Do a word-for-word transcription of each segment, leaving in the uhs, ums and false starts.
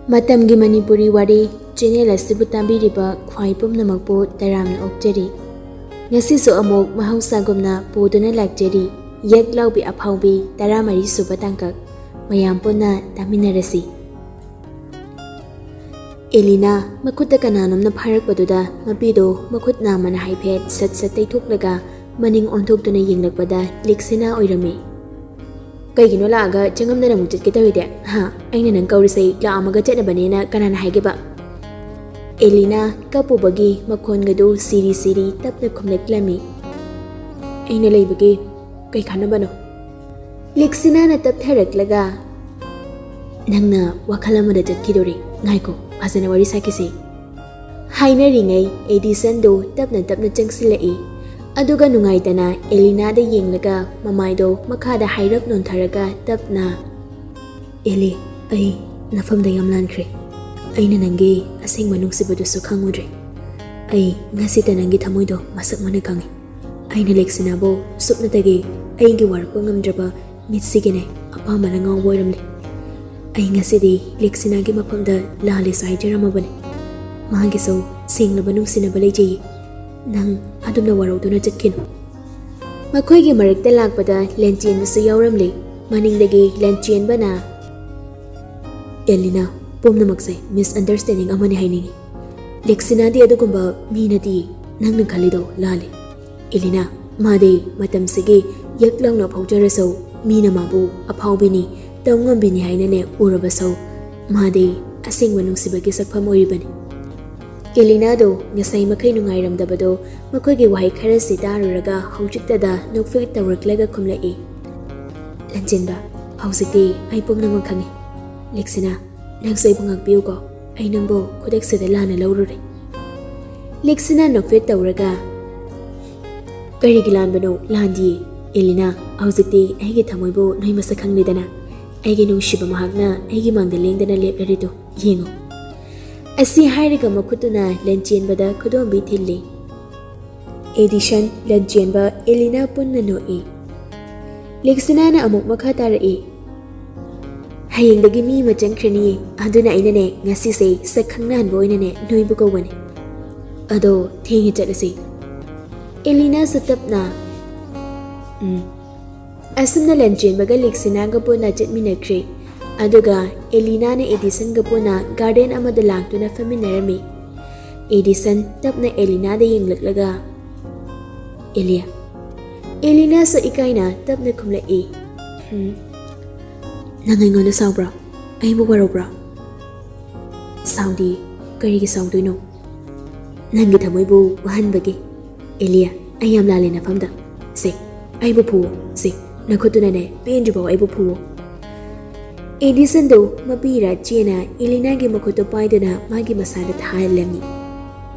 ꯃꯇꯝꯒꯤ ꯃꯅꯤꯄꯨꯔꯤ ꯋꯥꯔꯤ ꯆꯦꯅꯦꯜ ꯑꯁꯤꯕꯨ ꯇꯥꯕꯤꯔꯤꯕ ꯈ꯭ꯋꯥꯏ ꯄꯨꯝꯅꯃꯛꯄꯨ ꯇꯔꯥꯝꯅ ꯑꯣꯛꯆꯔꯤ꯫ ꯉꯁꯤꯁꯨ ꯑꯃꯨꯛ ꯃꯍꯧꯁꯥꯒꯨꯝꯅ ꯄꯨꯗꯨꯅ ꯂꯥꯛꯆꯔꯤ, ꯌꯦꯛ ꯂꯥꯎꯕꯤ ꯑꯐꯥꯎꯕꯤ ꯇꯔꯥꯃꯔꯤ ꯁꯨꯕ ꯇꯥꯡꯀꯛ꯫ ꯃꯌꯥꯝ ꯄꯨꯟꯅ ꯇꯥꯃꯤꯟꯅꯔꯁꯤ꯫ ꯑꯦꯂꯤꯅꯥ ꯃꯈꯨꯠꯇ ꯀꯅꯥꯅꯣꯝꯅ ꯐꯥꯔꯛꯄꯗꯨꯗ ꯃꯄꯤꯗꯣ ꯃꯈꯨꯠ ꯅꯥꯝꯃꯅ ꯍꯥꯏꯐꯦꯠ ꯁꯠ ꯁꯠ ꯇꯩꯊꯣꯛꯂꯒ ꯃꯅꯤꯡ ꯑꯣꯟꯊꯣꯛꯇꯨꯅ ꯌꯦꯡꯂꯛꯄꯗ ꯂꯤꯛꯁꯤꯅꯥ ꯑꯣꯏꯔꯝꯃꯤ꯫ "ꯀꯩꯒꯤꯅꯣ ꯂꯥꯛꯑꯒ ꯆꯪꯉꯝꯗꯅ ꯑꯃꯨꯛ ꯆꯠꯀꯦ ꯇꯧꯔꯤꯗꯤ? ꯍꯥ? ꯑꯩꯅ ꯅꯪ ꯀꯧꯔꯤꯁꯦ ꯂꯥꯛꯑꯝꯃꯒ ꯆꯠꯅꯕꯅꯦꯅ ꯀꯅꯥꯅ ꯍꯥꯏꯒꯦꯕ?" ꯑꯦꯂꯤꯅꯥ ꯀꯞꯄꯨꯕꯒꯤ ꯃꯈꯣꯟꯒꯗꯨ ꯁꯤꯔꯤ ꯁꯤꯔꯤ ꯇꯞꯅ ꯈꯨꯝꯂꯛꯂꯝꯃꯤ꯫ "ꯑꯩꯅ ꯂꯩꯕꯒꯤ ꯀꯩ ꯀꯥꯟꯅꯕꯅꯣ?" ꯂꯤꯛꯁꯤꯅꯥꯅ ꯇꯞꯊꯔꯛꯂꯒ, "ꯅꯪꯅ ꯋꯥꯈꯜ ꯑꯃꯗ ꯆꯠꯈꯤꯗꯣꯔꯦ꯫ ꯉꯥꯏꯈꯣ, ꯐꯖꯅ ꯋꯥꯔꯤ ꯁꯥꯈꯤꯁꯦ꯫" ꯍꯥꯏꯅꯔꯤꯉꯩ ꯑꯦꯗꯤꯁꯟꯗꯨ ꯇꯞꯅ ꯇꯞꯅ ꯆꯪꯁꯤꯜꯂꯛꯏ꯫ ꯑꯗꯨꯒ ꯅꯨꯡꯉꯥꯏꯇꯅ ꯑꯦꯂꯤꯅꯥꯗ ꯌꯦꯡꯂꯒ ꯃꯃꯥꯏꯗꯣ ꯃꯈꯥꯗ ꯍꯥꯏꯔꯞ ꯅꯣꯟꯊꯔꯒ ꯇꯞꯅ, "ꯑꯦꯂꯤ, ꯑꯩ ꯅꯐꯝꯗ ꯌꯥꯝ ꯂꯥꯟꯈ꯭ꯔꯦ꯫ ꯑꯩꯅ ꯅꯪꯒꯤ ꯑꯁꯦꯡꯕ ꯅꯨꯡꯁꯤꯕꯗꯨꯁꯨ ꯈꯪꯉꯨꯗ꯭ꯔꯦ꯫ ꯑꯩ ꯉꯁꯤꯇ ꯅꯪꯒꯤ ꯊꯃꯣꯏꯗꯣ ꯃꯁꯛ ꯃꯨꯟꯅ ꯈꯪꯉꯤ꯫ ꯑꯩꯅ ꯂꯤꯛꯁꯤꯅꯥꯕꯨ ꯁꯨꯞꯅꯇꯒꯤ ꯑꯩꯒꯤ ꯋꯥꯔꯛꯄ ꯉꯝꯗ꯭ꯔꯕ ꯃꯤꯠꯁꯤꯒꯤꯅꯦ ꯑꯄꯥꯝꯕꯅ ꯉꯥꯎꯕ ꯑꯣꯏꯔꯝꯂꯦ꯫ ꯑꯩ ꯉꯁꯤꯗꯤ ꯂꯤꯛꯁꯤꯅꯥꯒꯤ ꯃꯐꯝꯗ ꯂꯥꯜꯂꯦꯁꯨ ꯍꯥꯏꯖꯔꯝꯃꯕꯅꯦ꯫ ꯃꯥꯒꯤꯁꯨ ꯁꯦꯡꯂꯕ ꯅꯨꯡꯁꯤꯅꯕ ꯂꯩꯖꯩꯌꯦ꯫ ꯅꯪ ꯑꯗꯨꯝꯅ ꯋꯥꯔꯧꯗꯨꯅ ꯆꯠꯈꯤꯅꯨ꯫" ꯃꯈꯣꯏꯒꯤ ꯃꯔꯛꯇ ꯂꯥꯛꯄꯗ ꯂꯟꯆꯦꯟꯕꯁꯨ ꯌꯥꯎꯔꯝꯂꯦ꯫ ꯃꯅꯤꯡꯗꯒꯤ ꯂꯟꯆꯦꯟꯕꯅ, "ꯑꯦꯂꯤꯅꯥ, ꯄꯨꯝꯅꯃꯛꯁꯦ ꯃꯤꯁꯑꯟꯗꯔꯁꯇꯦꯟꯗꯤꯡ ꯑꯃꯅꯤ ꯍꯥꯏꯅꯤꯡꯉꯤ꯫ ꯂꯤꯛꯁꯤꯅꯥꯗꯤ ꯑꯗꯨꯒꯨꯝꯕ ꯃꯤ ꯅꯠꯇꯤꯌꯦ꯫ ꯅꯪꯅ ꯈꯜꯂꯤꯗꯣ ꯂꯥꯜꯂꯦ꯫ ꯑꯦꯂꯤꯅꯥ, ꯃꯥꯗꯤ ꯃꯇꯝꯁꯤꯒꯤ ꯌꯦꯛ ꯂꯥꯎꯅ ꯐꯥꯎꯖꯔꯁꯨ, ꯃꯤꯅ ꯃꯥꯕꯨ ꯑꯐꯥꯎꯕꯤꯅꯤ, ꯇꯧꯉꯝꯕꯤꯅꯤ ꯍꯥꯏꯅꯅꯦ ꯎꯔꯕꯁꯨ, ꯃꯥꯗꯤ ꯑꯁꯦꯡꯕ ꯅꯨꯡꯁꯤꯕꯒꯤ ꯁꯛꯐꯝ ꯑꯣꯏꯔꯤꯕꯅꯤ꯫" ꯑꯦꯂꯤꯅꯥꯗꯣ ꯉꯁꯥꯏ ꯃꯈꯩ ꯅꯨꯡꯉꯥꯏꯔꯝꯗꯕꯗꯣ ꯃꯈꯣꯏꯒꯤ ꯋꯥꯍꯩ ꯈꯔꯁꯤ ꯇꯥꯔꯨꯔꯒ ꯍꯧꯖꯤꯛꯇꯗ ꯅꯣꯛꯐꯦꯠ ꯇꯧꯔꯛꯂꯒ ꯈꯨꯝꯂꯛꯏ꯫ "ꯂꯟꯆꯦꯟꯕ, ꯍꯧꯖꯤꯛꯇꯤ ꯑꯩ ꯄꯨꯝꯅꯃꯛ ꯈꯪꯉꯤ꯫ ꯂꯤꯛꯁꯤꯅꯥ, ꯅꯪꯁꯨ ꯑꯩꯕꯨ ꯉꯥꯛꯄꯤꯌꯨꯀꯣ꯫ ꯑꯩ ꯅꯪꯕꯨ ꯈꯨꯗꯛꯁꯤꯗ ꯂꯥꯟꯅ ꯂꯧꯔꯨꯔꯦ꯫" ꯂꯤꯛꯁꯤꯅꯥ ꯅꯣꯛꯐꯦꯠ ꯇꯧꯔꯒ, "ꯀꯔꯤꯒꯤ ꯂꯥꯟꯕꯅꯣ? ꯂꯥꯟꯗꯤꯌꯦ꯫ ꯑꯦꯂꯤꯅꯥ, ꯍꯧꯖꯤꯛꯇꯤ ꯑꯩꯒꯤ ꯊꯃꯣꯏꯕꯨ ꯅꯣꯏ ꯃꯁꯛ ꯈꯪꯂꯦꯗꯅ꯫ ꯑꯩꯒꯤ ꯅꯨꯡꯁꯤꯕ ꯃꯍꯥꯛꯅ ꯑꯩꯒꯤ ꯃꯥꯡꯗ ꯂꯦꯡꯗꯅ ꯂꯦꯞꯂꯔꯤꯗꯨ ꯌꯦꯡꯉꯨ꯫" ꯑꯁꯤ ꯍꯥꯏꯔꯒ ꯃꯈꯨꯠꯇꯨꯅ ꯂꯟꯆꯦꯟꯕꯗ ꯈꯨꯗꯣꯝꯕꯤ ꯊꯤꯜꯂꯤ꯫ ꯑꯦꯗꯤꯁꯟ, ꯂꯟꯆꯦꯟꯕ, ꯑꯦꯂꯤꯅꯥ ꯄꯨꯟꯅ ꯅꯣꯛꯏ꯫ ꯂꯤꯛꯁꯤꯅꯥꯅ ꯑꯃꯨꯛ ꯃꯈꯥ ꯇꯥꯔꯛꯏ꯫ ꯍꯌꯦꯡꯗꯒꯤ ꯃꯤ ꯑꯃ ꯆꯪꯈ꯭ꯔꯅꯤꯌꯦ, ꯑꯗꯨꯅ ꯑꯩꯅꯅꯦ ꯉꯁꯤꯁꯦ ꯁꯛ ꯈꯪꯅꯍꯟꯕ ꯑꯣꯏꯅꯅꯦ ꯅꯣꯏꯕꯨ ꯀꯧꯕꯅꯦ꯫ ꯑꯗꯣ ꯊꯦꯡꯉꯦ ꯆꯠꯂꯁꯤ꯫ ꯑꯦꯂꯤꯅꯥꯁꯨ ꯇꯞꯅ, "ꯎꯝ"꯫ ꯑꯁꯨꯝꯅ ꯂꯟꯆꯦꯟꯕꯒ ꯂꯤꯛꯁꯤꯅꯥꯒ ꯄꯨꯟꯅ ꯆꯠꯃꯤꯟꯅꯈ꯭ꯔꯦ꯫ ꯑꯗꯨꯒ ꯑꯦꯂꯤꯅꯥꯅ ꯑꯦꯗꯤꯁꯟꯒ ꯄꯨꯟꯅ ꯒꯥꯔꯗꯦꯟ ꯑꯃꯗ ꯂꯥꯛꯇꯨꯅ ꯐꯝꯃꯤꯟꯅꯔꯝꯃꯤ꯫ ꯑꯦꯗꯤꯁꯟ ꯇꯞꯅ ꯑꯦꯂꯤꯅꯥꯗ ꯌꯦꯡꯂꯛꯂꯒ, "ꯑꯦꯂꯤꯌꯥ"꯫ ꯑꯦꯂꯤꯅꯥꯁꯨ ꯏꯀꯥꯏꯅ ꯇꯞꯅ ꯈꯨꯝꯂꯛꯏ, "ꯎꯝ"꯫ "ꯅꯪ ꯑꯩꯉꯣꯟꯗ ꯁꯥꯎꯕ꯭ꯔꯣ? ꯑꯩꯕꯨ ꯋꯥꯔꯧꯕ꯭ꯔꯣ?" "ꯁꯥꯎꯗꯦ꯫ ꯀꯔꯤꯒꯤ ꯁꯥꯎꯗꯣꯏꯅꯣ? ꯅꯪꯒꯤ ꯊꯃꯣꯏꯕꯨ ꯋꯥꯍꯟꯕꯒꯤ"꯫ "ꯑꯦꯂꯤꯌꯥ, ꯑꯩ ꯌꯥꯝ ꯂꯥꯜꯂꯦ ꯅꯐꯝꯗ꯫ ꯁꯦ, ꯑꯩꯕꯨ ꯐꯨꯋꯣ꯫ ꯁꯦ, ꯅꯈꯨꯠꯇꯨꯅꯅꯦ ꯄꯦꯟꯗ꯭ꯔꯤꯐꯥꯎ ꯑꯩꯕꯨ ꯐꯨꯋꯣ"꯫ ꯑꯦꯗꯤꯁꯟꯗꯨ ꯃꯄꯤ ꯏꯔꯥ ꯆꯦꯅ ꯑꯦꯂꯤꯅꯥꯒꯤ ꯃꯈꯨꯠꯇꯨ ꯄꯥꯏꯗꯨꯅ ꯃꯥꯒꯤ ꯃꯁꯥꯗ ꯊꯥꯍꯜꯂꯝꯃꯤ꯫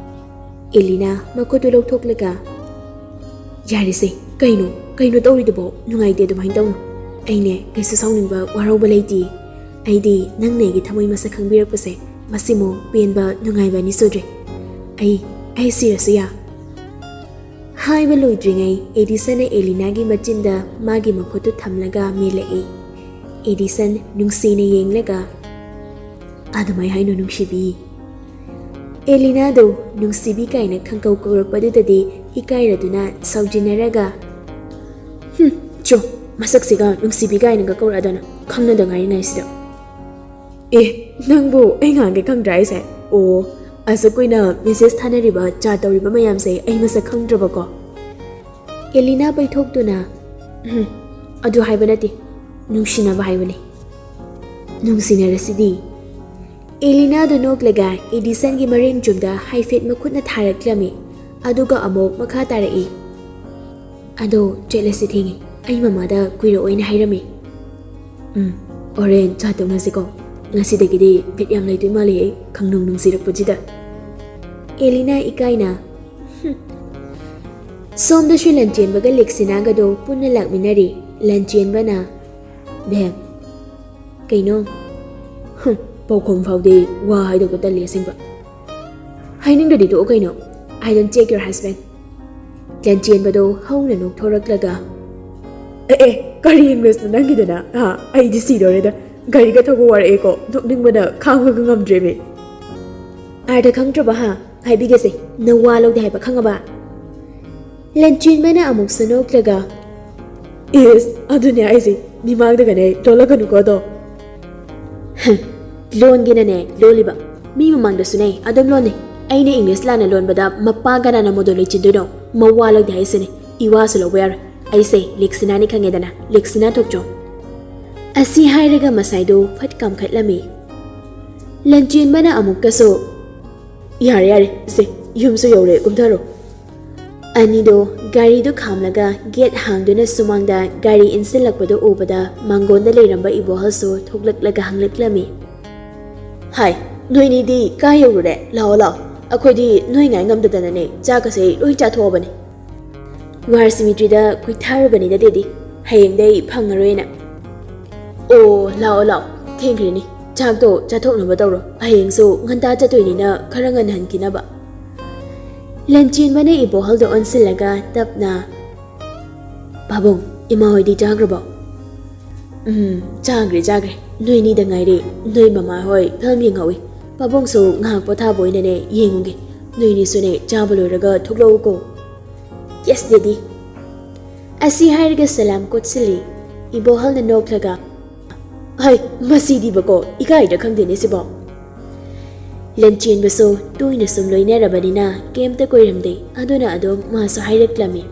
ꯑꯦꯂꯤꯅꯥ ꯃꯈꯨꯠꯇꯨ ꯂꯧꯊꯣꯛꯂꯒ, "ꯌꯥꯔꯦꯁꯦ, ꯀꯩꯅꯣ, ꯀꯩꯅꯣ ꯇꯧꯔꯤꯗꯨꯕꯣ? ꯅꯨꯡꯉꯥꯏꯇꯦ ꯑꯗꯨꯃꯥꯏꯅ ꯇꯧꯅꯨ꯫ ꯑꯩꯅꯦ ꯀꯩꯁꯨ ꯁꯥꯎꯅꯤꯡꯕ ꯋꯥꯔꯧꯕ ꯂꯩꯇꯦ꯫ ꯑꯩꯗꯤ ꯅꯪꯅ ꯑꯩꯒꯤ ꯊꯃꯣꯏ ꯃꯁꯛ ꯈꯪꯕꯤꯔꯛꯄꯁꯦ, ꯃꯁꯤꯃꯨꯛ ꯄꯦꯟꯕ ꯅꯨꯡꯉꯥꯏꯕ ꯑꯅꯤ ꯁꯨꯗ꯭ꯔꯤ꯫ ꯑꯩ, ꯑꯩ ꯁꯤꯔꯁꯨ ꯌꯥ"꯫ ꯍꯥꯏꯕ ꯂꯣꯏꯗ꯭ꯔꯤꯉꯩ ꯑꯦꯗꯤꯁꯟꯅ ꯑꯦꯂꯤꯅꯥꯒꯤ ꯃꯆꯤꯟꯗ ꯃꯥꯒꯤ ꯃꯈꯨꯠꯇꯨ ꯊꯝꯂꯒ ꯃꯦꯜꯂꯛꯏ꯫ ꯑꯦꯗꯤꯁꯟ ꯅꯨꯡꯁꯤꯅ ꯌꯦꯡꯂꯒ, "ꯑꯗꯨꯃꯥꯏ ꯍꯥꯏꯅꯨ ꯅꯨꯡꯁꯤꯕꯤ"꯫ ꯑꯦꯂꯤꯅꯥꯗꯨ ꯅꯨꯡꯁꯤꯕꯤ ꯀꯥꯏꯅ ꯈꯪꯀꯧ ꯀꯧꯔꯛꯄꯗꯨꯗꯗꯤ ꯏꯀꯥꯏꯔꯗꯨꯅ ꯁꯥꯎꯖꯤꯟꯅꯔꯒ, "ꯍꯨꯝ, ꯆꯣ, ꯃꯁꯛꯁꯤꯒ ꯅꯨꯡꯁꯤꯕꯤ ꯀꯥꯏꯅꯒ ꯀꯧꯔꯛꯑꯗꯅ, ꯈꯪꯅꯗ ꯉꯥꯏꯔꯤꯉꯩꯁꯤꯗ"꯫ "ꯑꯦ, ꯅꯪꯕꯨ ꯑꯩ ꯉꯥꯡꯒꯦ ꯈꯪꯗ꯭ꯔꯥ ꯑꯩꯁꯦ? ꯑꯣ, ꯑꯁꯨꯛ ꯀꯨꯏꯅ ꯃꯦꯁꯦꯖ ꯊꯥꯅꯔꯤꯕ, ꯆꯥꯠ ꯇꯧꯔꯤꯕ ꯃꯌꯥꯝꯁꯦ ꯑꯩ ꯃꯁꯛ ꯈꯪꯗ꯭ꯔꯕꯀꯣ?" ꯑꯦꯂꯤꯅꯥ ꯄꯩꯊꯣꯛꯇꯨꯅ, "ꯎꯝ, ꯑꯗꯨ ꯍꯥꯏꯕ ꯅꯠꯇꯦ, ꯅꯨꯡꯁꯤꯅꯕ ꯍꯥꯏꯕꯅꯤ꯫ ꯅꯨꯡꯁꯤꯅꯔꯁꯤꯗꯤ"꯫ ꯑꯦꯂꯤꯅꯥꯗꯨ ꯅꯣꯛꯂꯒ ꯑꯦꯗꯤꯁꯟꯒꯤ ꯃꯔꯦꯟꯖꯨꯝꯗ ꯍꯥꯏꯐꯦꯠ ꯃꯈꯨꯠꯅ ꯊꯥꯔꯛꯂꯝꯃꯤ, ꯑꯗꯨꯒ ꯑꯃꯨꯛ ꯃꯈꯥ ꯇꯥꯔꯛꯏ, "ꯑꯗꯣ ꯆꯠꯂꯁꯤ, ꯊꯦꯡꯉꯦ꯫ ꯑꯩ ꯃꯃꯥꯗ ꯀꯨꯏꯔꯛꯑꯣꯏꯅ ꯍꯥꯏꯔꯝꯃꯤ"꯫ "ꯎꯝ, ꯍꯣꯔꯦꯟ ꯆꯥ ꯇꯧꯅꯁꯤꯀꯣ꯫ ꯉꯁꯤꯗꯒꯤꯗꯤ ꯕꯤꯠ ꯌꯥꯝ ꯂꯩꯗꯣꯏ ꯃꯥꯜꯂꯦ ꯑꯩ, ꯈꯪꯅꯨꯡ ꯅꯨꯡꯁꯤꯔꯛꯄꯁꯤꯗ"꯫ ꯑꯦꯂꯤꯅꯥ ꯏꯀꯥꯏꯅ, "ꯍꯨꯝ"꯫ ꯁꯣꯝꯗꯁꯨ ꯂꯟꯆꯦꯟꯕꯒ ꯂꯤꯛꯁꯤꯅꯥꯒꯗꯣ ꯄꯨꯟꯅ ꯂꯥꯛꯃꯤꯟꯅꯔꯤ꯫ ꯂꯟꯆꯦꯟꯕꯅ, "ꯕꯦꯝ"꯫ "ꯀꯩꯅꯣ?" "ꯍꯨꯝ, ꯄꯥꯎꯈꯨꯝ ꯐꯥꯎꯗꯦ, ꯋꯥ ꯍꯥꯏꯗꯣꯛꯄ ꯇꯜꯂꯦ ꯑꯁꯦꯡꯕ"꯫ "ꯍꯥꯏꯅꯤꯡꯗ꯭ꯔꯗꯤ ꯇꯣꯛꯑꯣ ꯀꯩꯅꯣ꯫ I don't take your husband"꯫ ꯂꯟꯆꯦꯟꯕꯗꯣ ꯍꯧꯅ ꯅꯣꯛꯊꯣꯔꯛꯂꯒ, "ꯑꯦ, ꯑꯦ, ꯀꯔꯤ ꯏꯪꯂꯤꯁꯅꯣ ꯅꯪꯒꯤꯗꯨꯅ? ꯍꯥ, ꯑꯩꯗꯤ ꯁꯤꯗꯣꯔꯦꯗ꯫ ꯒꯥꯔꯤꯒ ꯊꯧꯕ ꯋꯥꯔꯛꯑꯦꯀꯣ, ꯅꯣꯛꯅꯤꯡꯕꯅ ꯈꯥꯡꯕꯒ ꯉꯝꯗ꯭ꯔꯦꯃꯤ꯫ ꯑꯥꯔꯊ ꯈꯪꯗ꯭ꯔꯕ ꯍꯥ? ꯍꯥꯏꯕꯤꯒꯦꯁꯦ, ꯅꯋꯥ ꯂꯧꯗꯦ ꯍꯥꯏꯕ ꯈꯪꯉꯕ? ꯂꯟꯆꯦꯟꯕꯅ ꯑꯃꯨꯛꯁꯨ ꯅꯣꯛꯂꯒ, ꯏꯁ, ꯑꯗꯨꯅꯦ ꯍꯥꯏꯁꯦ, ꯃꯤꯃꯥꯡꯗꯒꯅꯦ ꯂꯣꯜꯂꯛꯀꯅꯨꯀꯣ ꯑꯗꯣ꯫ ꯍꯝ, ꯂꯣꯟꯒꯦꯅꯅꯦ ꯂꯣꯜꯂꯤꯕ, ꯃꯤ ꯃꯃꯥꯡꯗꯁꯨꯅꯦ ꯑꯗꯨꯝ ꯂꯣꯟꯅꯩ꯫ ꯑꯩꯅ ꯏꯪꯂꯤꯁ ꯂꯥꯟꯅ ꯂꯣꯟꯕꯗ ꯃꯄꯥ ꯀꯅꯥꯅ ꯃꯗꯣ ꯂꯩꯆꯤꯟꯗꯣꯏꯅꯣ? ꯃꯋꯥ ꯂꯧꯗꯦ ꯍꯥꯏꯁꯤꯅꯦ, ꯏꯋꯥꯁꯨ ꯂꯧꯕ ꯌꯥꯔꯣꯏ꯫ ꯑꯩꯁꯦ ꯂꯦꯛꯁꯤꯅꯥꯅꯤ ꯈꯪꯉꯦꯗꯅ, ꯂꯦꯛꯁꯤꯅꯥ ꯊꯣꯛꯆꯣꯝ꯫ ꯑꯁꯤ ꯍꯥꯏꯔꯒ ꯃꯁꯥꯏꯗꯣ ꯐꯠ ꯀꯥꯝꯈꯠꯂꯝꯃꯤ꯫ ꯂꯟꯆꯦꯟꯕꯅ ꯑꯃꯨꯛꯀꯁꯨ, ꯌꯥꯔꯦ ꯌꯥꯔꯦ, ꯁꯦ, ꯌꯨꯝꯁꯨ ꯌꯧꯔꯦ, ꯀꯨꯝꯊꯔꯣ꯫ ꯑꯅꯤꯗꯣ ꯒꯥꯔꯤꯗꯨ ꯈꯥꯝꯂꯒ ꯒꯦꯠ ꯍꯥꯡꯗꯨꯅ ꯁꯨꯃꯥꯡꯗ ꯒꯥꯔꯤ ꯏꯟꯁꯤꯜꯂꯛꯄꯗꯨ ꯎꯕꯗ ꯃꯥꯡꯒꯣꯟꯗ ꯂꯩꯔꯝꯕ ꯏꯕꯣꯍꯜꯁꯨ ꯊꯣꯛꯂꯛꯂꯒ ꯍꯪꯂꯛꯂꯝꯃꯤ꯫ ꯍꯥꯏ, ꯅꯣꯏꯅꯤꯗꯤ ꯀꯥꯏ ꯌꯧꯔꯨꯔꯦ? ꯂꯥꯛꯑꯣ ꯂꯥꯛꯑꯣ, ꯑꯩꯈꯣꯏꯗꯤ ꯅꯣꯏ ꯉꯥꯏ ꯉꯝꯗꯗꯅꯅꯦ ꯆꯥꯛꯀꯁꯦ ꯂꯣꯏ ꯆꯥꯊꯣꯛꯑꯕꯅꯦ꯫ War ꯁꯤꯃꯤꯇ꯭ꯔꯤꯗ ꯀꯨꯏꯊꯥꯔꯨꯕꯅꯤꯗ daddy, ꯍꯌꯦꯡꯗꯩ ꯐꯪꯉꯔꯣꯏꯅ꯫ ꯑꯣ, ꯂꯥꯛꯑꯣ ꯂꯥꯛꯑꯣ, ꯊꯦꯡꯈ꯭ꯔꯦꯅꯦ, ꯆꯥꯛꯇꯣ ꯆꯥꯊꯣꯛꯅꯕ ꯇꯧꯔꯣ, ꯍꯌꯦꯡꯁꯨ ꯉꯟꯇꯥ ꯆꯠꯇꯣꯏꯅꯤꯅ ꯈꯔ ꯉꯟꯅ ꯍꯟꯈꯤꯅꯕ꯫ ꯂꯟꯆꯦꯟꯕꯅ ꯏꯕꯣꯍꯜꯗ ꯑꯣꯟꯁꯤꯜꯂꯒ ꯇꯞꯅ, ꯄꯥꯕꯨꯡ, ꯏꯃꯥ ꯍꯣꯏꯗꯤ ꯆꯥꯈ꯭ꯔꯕꯣ? ꯎꯝ, ꯆꯥꯈ꯭ꯔꯦ ꯆꯥꯈ꯭ꯔꯦ, ꯅꯣꯏꯅꯤꯗ ꯉꯥꯏꯔꯦ, ꯅꯣꯏ ꯃꯃꯥ ꯍꯣꯏ ꯐꯤꯂꯝ ꯌꯦꯡꯍꯧꯋꯤ, ꯄꯥꯕꯨꯡꯁꯨ ꯉꯥꯏꯍꯥꯛ ꯄꯣꯊꯥꯕ ꯑꯣꯏꯅꯅꯦ ꯌꯦꯡꯉꯨꯒꯦ, ꯅꯣꯏꯅꯤꯁꯨꯅꯦ ꯆꯥꯕ ꯂꯣꯏꯔꯒ ꯊꯣꯛꯂꯛꯎꯀꯣ꯫ Yes daddy. ꯑꯁꯤ ꯍꯥꯏꯔꯒ ꯁꯂꯥꯝ ꯀꯣꯠꯁꯤꯜꯂꯤ꯫ ꯏꯕꯣꯍꯜꯅ ꯅꯣꯛꯂꯒ, ꯍꯩ, ꯃꯁꯤꯗꯤꯕꯀꯣ, ꯏꯀꯥꯏꯗ ꯈꯪꯗꯦꯅꯦ ꯁꯤꯕꯣ꯫ ꯂꯟꯆꯦꯟꯕꯁꯨ ꯇꯣꯏꯅ ꯁꯨꯝ ꯂꯣꯏꯅꯔꯕꯅꯤꯅ ꯀꯩꯝꯇ ꯀꯣꯏꯔꯝꯗꯦ, ꯑꯗꯨꯅ ꯑꯗꯨꯝ ꯃꯥꯁꯨ ꯍꯥꯏꯔꯛꯂꯝꯃꯤ,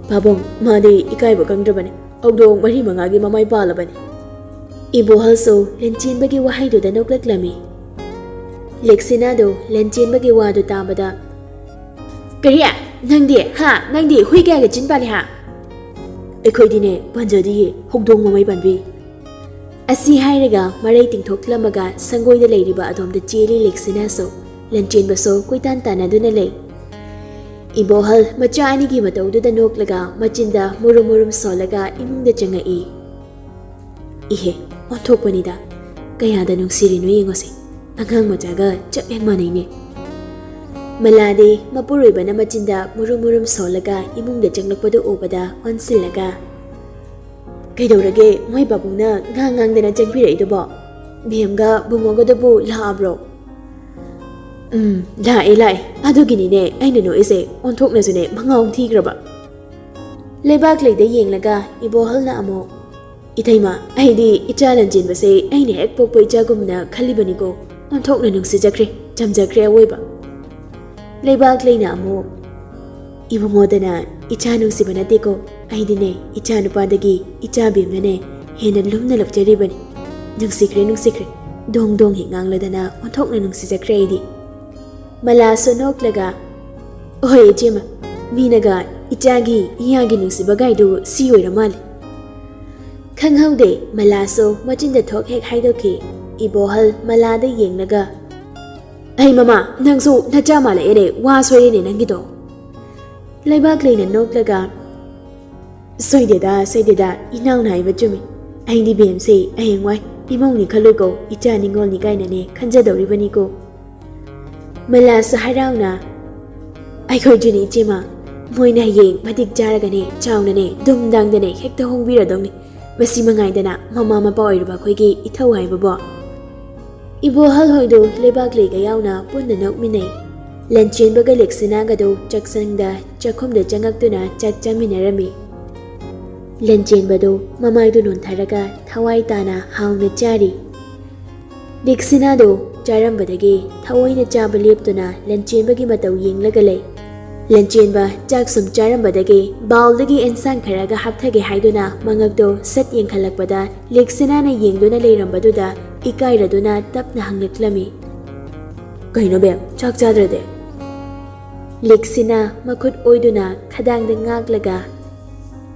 ꯄꯥꯕꯨꯡ, ꯃꯥꯗꯤ ꯏꯀꯥꯏꯕ ꯈꯪꯗ꯭ꯔꯕꯅꯦ, ꯍꯧꯗꯣꯡ ꯃꯔꯤ ꯃꯉꯥꯒꯤ ꯃꯃꯥꯏ ꯄꯥꯜꯂꯕꯅꯦ꯫ ꯏꯕꯣꯍꯜꯁꯨ ꯂꯟꯆꯦꯟꯕꯒꯤ ꯋꯥꯍꯩꯗꯨꯗ ꯅꯣꯛꯂꯛꯂꯝꯃꯤ꯫ ꯂꯦꯛꯁꯤꯅꯥꯗꯣ ꯂꯟꯆꯦꯟꯕꯒꯤ ꯋꯥꯗꯨ ꯇꯥꯕꯗ, ꯀꯔꯤ? ꯅꯪꯗꯤ, ꯍꯥ? ꯅꯪꯗꯤ ꯍꯨꯏ ꯀꯌꯥꯒꯤ ꯆꯤꯟ ꯄꯥꯜꯂꯤ, ꯍꯥ? ꯑꯩꯈꯣꯏꯗꯤꯅꯦ ꯄꯥꯟꯖꯗꯤꯌꯦ, ꯍꯧꯗꯣꯡ ꯃꯃꯩ ꯄꯥꯟꯕꯤ꯫ ꯑꯁꯤ ꯍꯥꯏꯔꯒ ꯃꯔꯩ ꯇꯤꯡꯊꯣꯛꯂꯝꯃꯒ ꯁꯪꯒꯣꯏꯗ ꯂꯩꯔꯤꯕ ꯑꯗꯣꯝꯗ ꯆꯦꯜꯂꯤ ꯂꯦꯛꯁꯤꯅꯥꯁꯨ꯫ ꯂꯟꯆꯦꯟꯕꯁꯨ ꯀꯣꯏꯇꯥꯟ ꯇꯥꯟꯅꯗꯨꯅ ꯂꯩ꯫ ꯏꯕꯣꯍꯜ ꯃꯆꯥ ꯑꯅꯤꯒꯤ ꯃꯇꯧꯗꯨꯗ ꯅꯣꯛꯂꯒ ꯃꯆꯤꯟꯗ ꯃꯨꯔꯨꯝ ꯃꯨꯔꯨꯝ ꯁꯣꯜꯂꯒ ꯏꯃꯨꯡꯗ ꯆꯪꯉꯛꯏ꯫ ꯏꯍꯦ, ꯑꯣꯟꯊꯣꯛꯄꯅꯤꯗ꯫ ꯀꯌꯥꯗ ꯅꯨꯡꯁꯤꯔꯤꯅꯣ ꯌꯦꯡꯉꯣꯁꯦ꯫ ꯑꯉꯥꯡ ꯃꯆꯥꯒ ꯆꯞ ꯍꯦꯛ ꯃꯥꯟꯅꯩꯅꯦ꯫ ꯃꯂꯥꯗꯤ ꯃꯄꯨꯔꯣꯏꯕꯅ ꯃꯆꯤꯟꯗ ꯃꯨꯔꯨꯝ ꯃꯨꯔꯨꯝ ꯁꯣꯜꯂꯒ ꯏꯃꯨꯡꯗ ꯆꯪꯂꯛꯄꯗꯨ ꯎꯕꯗ ꯑꯣꯟꯁꯤꯜꯂꯒ, ꯀꯩꯗꯧꯔꯒꯦ ꯃꯣꯏ ꯄꯥꯕꯨꯡꯅ ꯉꯥꯡ ꯉꯥꯡꯗꯅ ꯆꯪꯕꯤꯔꯛꯏꯗꯨꯕꯣ? ꯃꯦꯝꯒ ꯕꯨꯡꯉꯣꯒꯗꯨꯕꯨ ꯂꯥꯛꯑꯕ꯭ꯔꯣ? ꯎꯝ, ꯂꯥꯛꯑꯦ, ꯂꯥꯛꯑꯦ꯫ ꯑꯗꯨꯒꯤꯅꯤꯅꯦ ꯑꯩꯅ ꯅꯣꯛꯏꯁꯦ, ꯑꯣꯟꯊꯣꯛꯅꯁꯨꯅꯦ ꯃꯉꯥꯎ ꯊꯤꯈ꯭ꯔꯕ꯫ ꯂꯩꯕꯥꯛꯂꯩꯗ ꯌꯦꯡꯂꯒ ꯏꯕꯣꯍꯜꯅ ꯑꯃꯨꯛ, "ꯏꯇꯩꯃ, ꯑꯩꯗꯤ ꯏꯆꯥ ꯂꯟꯆꯦꯟꯕꯁꯦ ꯑꯩꯅ ꯍꯦꯛ ꯄꯣꯛꯄ ꯏꯆꯥꯒꯨꯝꯅ ꯈꯜꯂꯤꯕꯅꯤꯀꯣ꯫ ꯑꯣꯟꯊꯣꯛꯅ ꯅꯨꯡꯁꯤꯖꯈ꯭ꯔꯦ, ꯆꯝꯖꯈ꯭ꯔꯦ ꯑꯋꯣꯏꯕ꯫" ꯂꯩꯕꯥꯛꯂꯩꯅ ꯑꯃꯨꯛ, "ꯏꯕꯨꯡꯉꯣꯗꯅ ꯏꯆꯥ ꯅꯨꯡꯁꯤꯕ ꯅꯠꯇꯦꯀꯣ, ꯑꯩꯗꯤꯅꯦ ꯏꯆꯥ ꯅꯨꯄꯥꯗꯒꯤ ꯏꯆꯥ ꯕꯦꯝꯅꯅꯦ ꯍꯦꯟꯅ ꯂꯨꯝꯅ ꯂꯧꯖꯔꯤꯕꯅꯤ꯫ ꯅꯨꯡꯁꯤꯈ꯭ꯔꯦ, ꯅꯨꯡꯁꯤꯈ꯭ꯔꯦ꯫" ꯗꯣꯡ ꯗꯣꯡ ꯍꯦꯛ ꯉꯥꯡꯂꯗꯅ ꯑꯣꯟꯊꯣꯛꯅ ꯅꯨꯡꯁꯤꯖꯈ꯭ꯔꯦ ꯑꯩꯗꯤ꯫ ꯃꯂꯥꯁꯨ ꯅꯣꯛꯂꯒ, "ꯍꯣꯏ ꯏꯆꯦꯃ, ꯃꯤꯅꯒ ꯏꯆꯥꯒꯤ ꯏꯌꯥꯒꯤ ꯅꯨꯡꯁꯤꯕꯒꯥꯏꯗꯨ ꯁꯤ ꯑꯣꯏꯔ ꯃꯥꯜꯂꯦ꯫" ꯈꯪꯍꯧꯗꯦ, ꯃꯂꯥꯁꯨ ꯃꯆꯤꯟꯗ ꯊꯣꯛ ꯍꯦꯛ ꯍꯥꯏꯗꯣꯛꯈꯤ꯫ ꯏꯕꯣꯍꯜ ꯃꯂꯥꯗ ꯌꯦꯡꯂꯒ, "ꯑꯩ ꯃꯃꯥ, ꯅꯪꯁꯨ ꯅꯆꯥ ꯃꯥꯜꯂꯛꯑꯦꯅꯦ, ꯋꯥ ꯁꯣꯏꯔꯦꯅꯦ ꯅꯪꯒꯤꯗꯣ꯫" ꯂꯩꯕꯥꯛꯂꯩꯅ ꯅꯣꯛꯂꯒ, "ꯁꯣꯏꯗꯦꯗ, ꯁꯣꯏꯗꯦꯗ, ꯏꯅꯥꯎꯅ ꯍꯥꯏꯕ ꯆꯨꯝꯃꯤ꯫ ꯑꯩꯗꯤ ꯕꯦꯝꯁꯦ ꯍꯌꯦꯡꯋꯥꯏ ꯏꯃꯧꯅꯤ ꯈꯜꯂꯣꯏꯀꯣ, ꯏꯆꯥ ꯅꯤꯉꯣꯜꯅꯤ ꯀꯥꯏꯅꯅꯦ ꯈꯟꯖꯗꯧꯔꯤꯕꯅꯤꯀꯣ꯫" ꯃꯂꯥꯁꯨ ꯍꯔꯥꯎꯅ, "ꯑꯩꯈꯣꯏꯁꯨꯅꯦ ꯏꯆꯦꯃ, ꯃꯣꯏꯅ ꯍꯌꯦꯡ ꯃꯇꯤꯛ ꯆꯥꯔꯒꯅꯦ, ꯆꯥꯎꯅꯅꯦ, ꯗꯨꯝꯗꯥꯡꯗꯅꯦ ꯍꯦꯛꯇ ꯍꯣꯡꯕꯤꯔꯗꯧꯅꯤ꯫ ꯃꯁꯤ ꯃꯉꯥꯏꯗꯅ ꯃꯃꯥ ꯃꯄꯥ ꯑꯣꯏꯔꯨꯕ ꯑꯩꯈꯣꯏꯒꯤ ꯏꯊꯧ ꯍꯥꯏꯕꯕꯣ꯫" ꯏꯕꯣꯍꯜ ꯍꯣꯏꯗꯨ ꯂꯩꯕꯥꯛꯂꯩꯒ ꯌꯥꯎꯅ ꯄꯨꯟꯅ ꯅꯣꯛꯃꯤꯟꯅꯩ꯫ ꯂꯟꯆꯦꯟꯕꯒ ꯂꯦꯛꯁꯤꯅꯥꯒꯗꯨ ꯆꯥꯛꯁꯪꯗ ꯆꯥꯛꯈꯨꯝꯗ ꯆꯪꯉꯛꯇꯨꯅ ꯆꯥꯛ ꯆꯥꯃꯤꯟꯅꯔꯝꯃꯤ꯫ ꯂꯟꯆꯦꯟꯕꯗꯨ ꯃꯃꯥꯏꯗꯨ ꯅꯣꯟꯊꯔꯒ ꯊꯋꯥꯏ ꯇꯥꯅ ꯍꯥꯎꯅ ꯆꯥꯔꯤ꯫ ꯂꯦꯛꯁꯤꯅꯥꯗꯨ ꯆꯥꯔꯝꯕꯗꯒꯤ ꯊꯑꯣꯏꯅ ꯆꯥꯕ ꯂꯦꯞꯇꯨꯅ ꯂꯟꯆꯦꯟꯕꯒꯤ ꯃꯇꯧ ꯌꯦꯡꯂꯒ ꯂꯩ꯫ ꯂꯟꯆꯦꯟꯕ ꯆꯥꯛ ꯁꯨꯝ ꯆꯥꯔꯝꯕꯗꯒꯤ ꯕꯥꯎꯜꯗꯒꯤ ꯑꯦꯟꯁꯥꯡ ꯈꯔꯒ ꯍꯥꯞꯊꯒꯦ ꯍꯥꯏꯗꯨꯅ ꯃꯉꯛꯇꯨ ꯁꯠ ꯌꯦꯡꯈꯠꯂꯛꯄꯗ ꯂꯦꯛꯁꯤꯅꯥꯅ ꯌꯦꯡꯗꯨꯅ ꯂꯩꯔꯝꯕꯗꯨꯗ ꯏꯀꯥꯏꯔꯗꯨꯅ ꯇꯞꯅ ꯍꯪꯂꯛꯂꯝꯃꯤ, "ꯀꯩꯅꯣ ꯕꯦꯝ, ꯆꯥꯛ ꯆꯥꯗ꯭ꯔꯗꯤ?" ꯂꯦꯛꯁꯤꯅꯥ ꯃꯈꯨꯠ ꯑꯣꯏꯗꯨꯅ ꯈꯗꯥꯡꯗ ꯉꯥꯛꯂꯒ,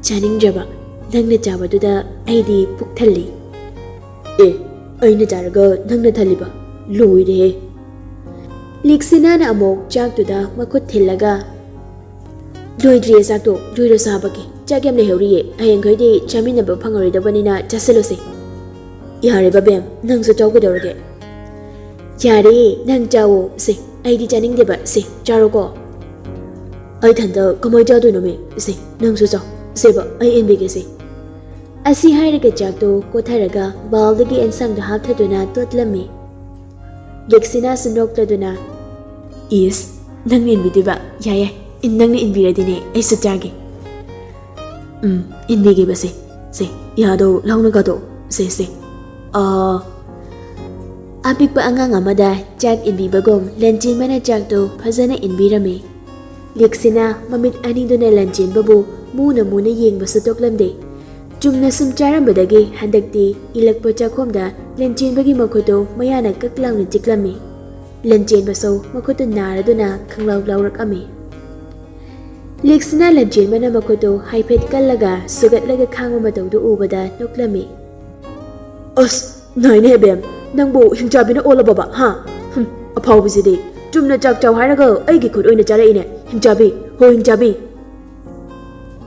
"ꯆꯥꯅꯤꯡꯗ꯭ꯔꯕ, ꯅꯪꯅ ꯆꯥꯕꯗꯨꯗ ꯑꯩꯗꯤ ꯄꯨꯛ ꯊꯜꯂꯤ꯫" "ꯑꯦ, ꯑꯩꯅ ꯆꯥꯔꯒ ꯅꯪꯅ ꯊꯜꯂꯤꯕ? ꯂꯣꯏꯔꯦꯍꯦ!" ꯂꯤꯛꯁꯤꯅꯥꯅ ꯑꯃꯨꯛ ꯆꯥꯛꯇꯨꯗ ꯃꯈꯨꯠ ꯊꯤꯜꯂꯒ, "ꯂꯣꯏꯗ꯭ꯔꯤꯌꯦ ꯆꯥꯛꯇꯣ, ꯂꯣꯏꯔꯁꯨ ꯍꯥꯄꯛꯀꯦ꯫ ꯆꯥꯛ ꯌꯥꯝ ꯂꯩꯍꯧꯔꯤꯌꯦ, ꯍꯌꯦꯡꯈꯩꯗꯤ ꯆꯥꯃꯤꯟꯅꯕ ꯐꯪꯉꯔꯣꯏꯗꯕꯅꯤꯅ ꯆꯥꯁꯤꯜꯂꯨꯁꯦ꯫" "ꯌꯥꯔꯦꯕ ꯕꯦꯝ, ꯅꯪꯁꯨ ꯆꯥꯎ ꯀꯩꯗꯧꯔꯒꯦ?" "ꯌꯥꯔꯦ, ꯅꯪ ꯆꯥꯋꯣ꯫ ꯁꯦ, ꯑꯩꯗꯤ ꯆꯥꯅꯤꯡꯗꯦꯕ꯫ ꯁꯦ, ꯆꯥꯔꯣꯀꯣ꯫" "ꯑꯩ ꯏꯊꯟꯇ ꯀꯃꯥꯏ ꯆꯥꯗꯣꯏꯅꯣꯃꯤ? ꯁꯦ, ꯅꯪꯁꯨ ꯆꯥꯎ꯫ ꯁꯦꯕ, ꯑꯩ ꯏꯟꯕꯤꯒꯦꯁꯦ꯫" ꯑꯁꯤ ꯍꯥꯏꯔꯒ ꯆꯥꯛꯇꯨ ꯀꯣꯊꯔꯒ ꯕꯥꯎꯜꯗꯒꯤ ꯑꯦꯟꯁꯥꯡꯗꯨ ꯍꯥꯞꯊꯗꯨꯅ ꯇꯣꯠꯂꯝꯃꯤ꯫ ꯂꯤꯛꯁꯤꯅꯥꯁꯨ ꯅꯣꯛꯂꯗꯨꯅ, "ꯏꯁ, ꯅꯪꯅ ꯏꯟꯕꯤꯗꯣꯏꯕ? ꯌꯥꯏ, ꯌꯥꯏ, ꯏꯟ-, ꯅꯪꯅ ꯏꯟꯕꯤꯔꯗꯤꯅꯦ, ꯑꯩꯁꯨ ꯆꯥꯒꯦ꯫ ꯎꯝ, ꯏꯟꯕꯤꯒꯦꯕ, ꯁꯦ, ꯁꯦ, ꯌꯥꯗꯣ ꯂꯧꯅꯒꯗꯣ, ꯁꯦ, ꯁꯦ꯫ ꯑꯥ꯫" ꯑꯄꯤꯛꯄ ꯑꯉꯥꯡ ꯑꯃꯗ ꯆꯥꯛ ꯏꯟꯕꯤꯕꯒꯨꯝ ꯂꯟꯆꯦꯟꯕꯅ ꯆꯥꯛꯇꯨ ꯐꯖꯅ ꯏꯟꯕꯤꯔꯝꯃꯤ꯫ ꯂꯤꯛꯁꯤꯅ ꯃꯃꯤꯠ ꯑꯅꯤꯗꯨꯅ ꯂꯟꯆꯦꯟꯕꯕꯨ ꯃꯨꯅ ꯃꯨꯅ ꯌꯦꯡꯕꯁꯨ ꯇꯣꯛꯂꯝꯗꯦ꯫ ꯆꯨꯝꯅ ꯁꯨꯝ ꯆꯥꯔꯝꯕꯗꯒꯤ ꯍꯟꯗꯛꯇꯤ ꯏꯜꯂꯛꯄ ꯆꯥꯛꯈꯣꯝꯗ ꯂꯟꯆꯦꯟꯕꯒꯤ ꯃꯈꯨꯠꯇꯨ ꯃꯌꯥꯅ ꯀꯛ ꯂꯥꯎꯅ ꯆꯤꯛꯂꯝꯃꯤ꯫ ꯂꯟꯆꯦꯟꯕꯁꯨ ꯃꯈꯨꯠꯇꯨ ꯅꯥꯔꯗꯨꯅ ꯈꯪꯂꯥꯎ ꯂꯥꯎꯔꯛꯑꯝꯃꯤ꯫ ꯂꯤꯛꯁꯤꯅ ꯂꯟꯆꯦꯟꯕꯅ ꯃꯈꯨꯠꯇꯨ ꯍꯥꯏꯐꯦꯠ ꯀꯜꯂꯒ ꯁꯨꯒꯠꯂꯒ ꯈꯥꯡꯕ ꯃꯇꯧꯗꯨ ꯎꯕꯗ ꯅꯣꯛꯂꯝꯃꯤ꯫ "ꯑꯁ, ꯅꯥꯏꯅꯦ ꯕꯦꯝ, ꯅꯪꯕꯨ ꯍꯤꯡꯆꯥꯕꯤꯅ ꯑꯣꯜꯂꯕꯕ, ꯍꯥ? ꯍꯨꯝ, ꯑꯐꯥꯎꯕꯤꯁꯤꯗꯤ꯫ ꯆꯨꯝꯅ ꯆꯥꯛ ꯆꯥꯎ ꯍꯥꯏꯔꯒ ꯑꯩꯒꯤ ꯈꯨꯠ ꯑꯣꯏꯅ ꯆꯥꯔꯛꯏꯅꯦ, ꯍꯤꯡꯆꯥꯕꯤ, ꯍꯣ ꯍꯤꯡꯆꯥꯕꯤ!"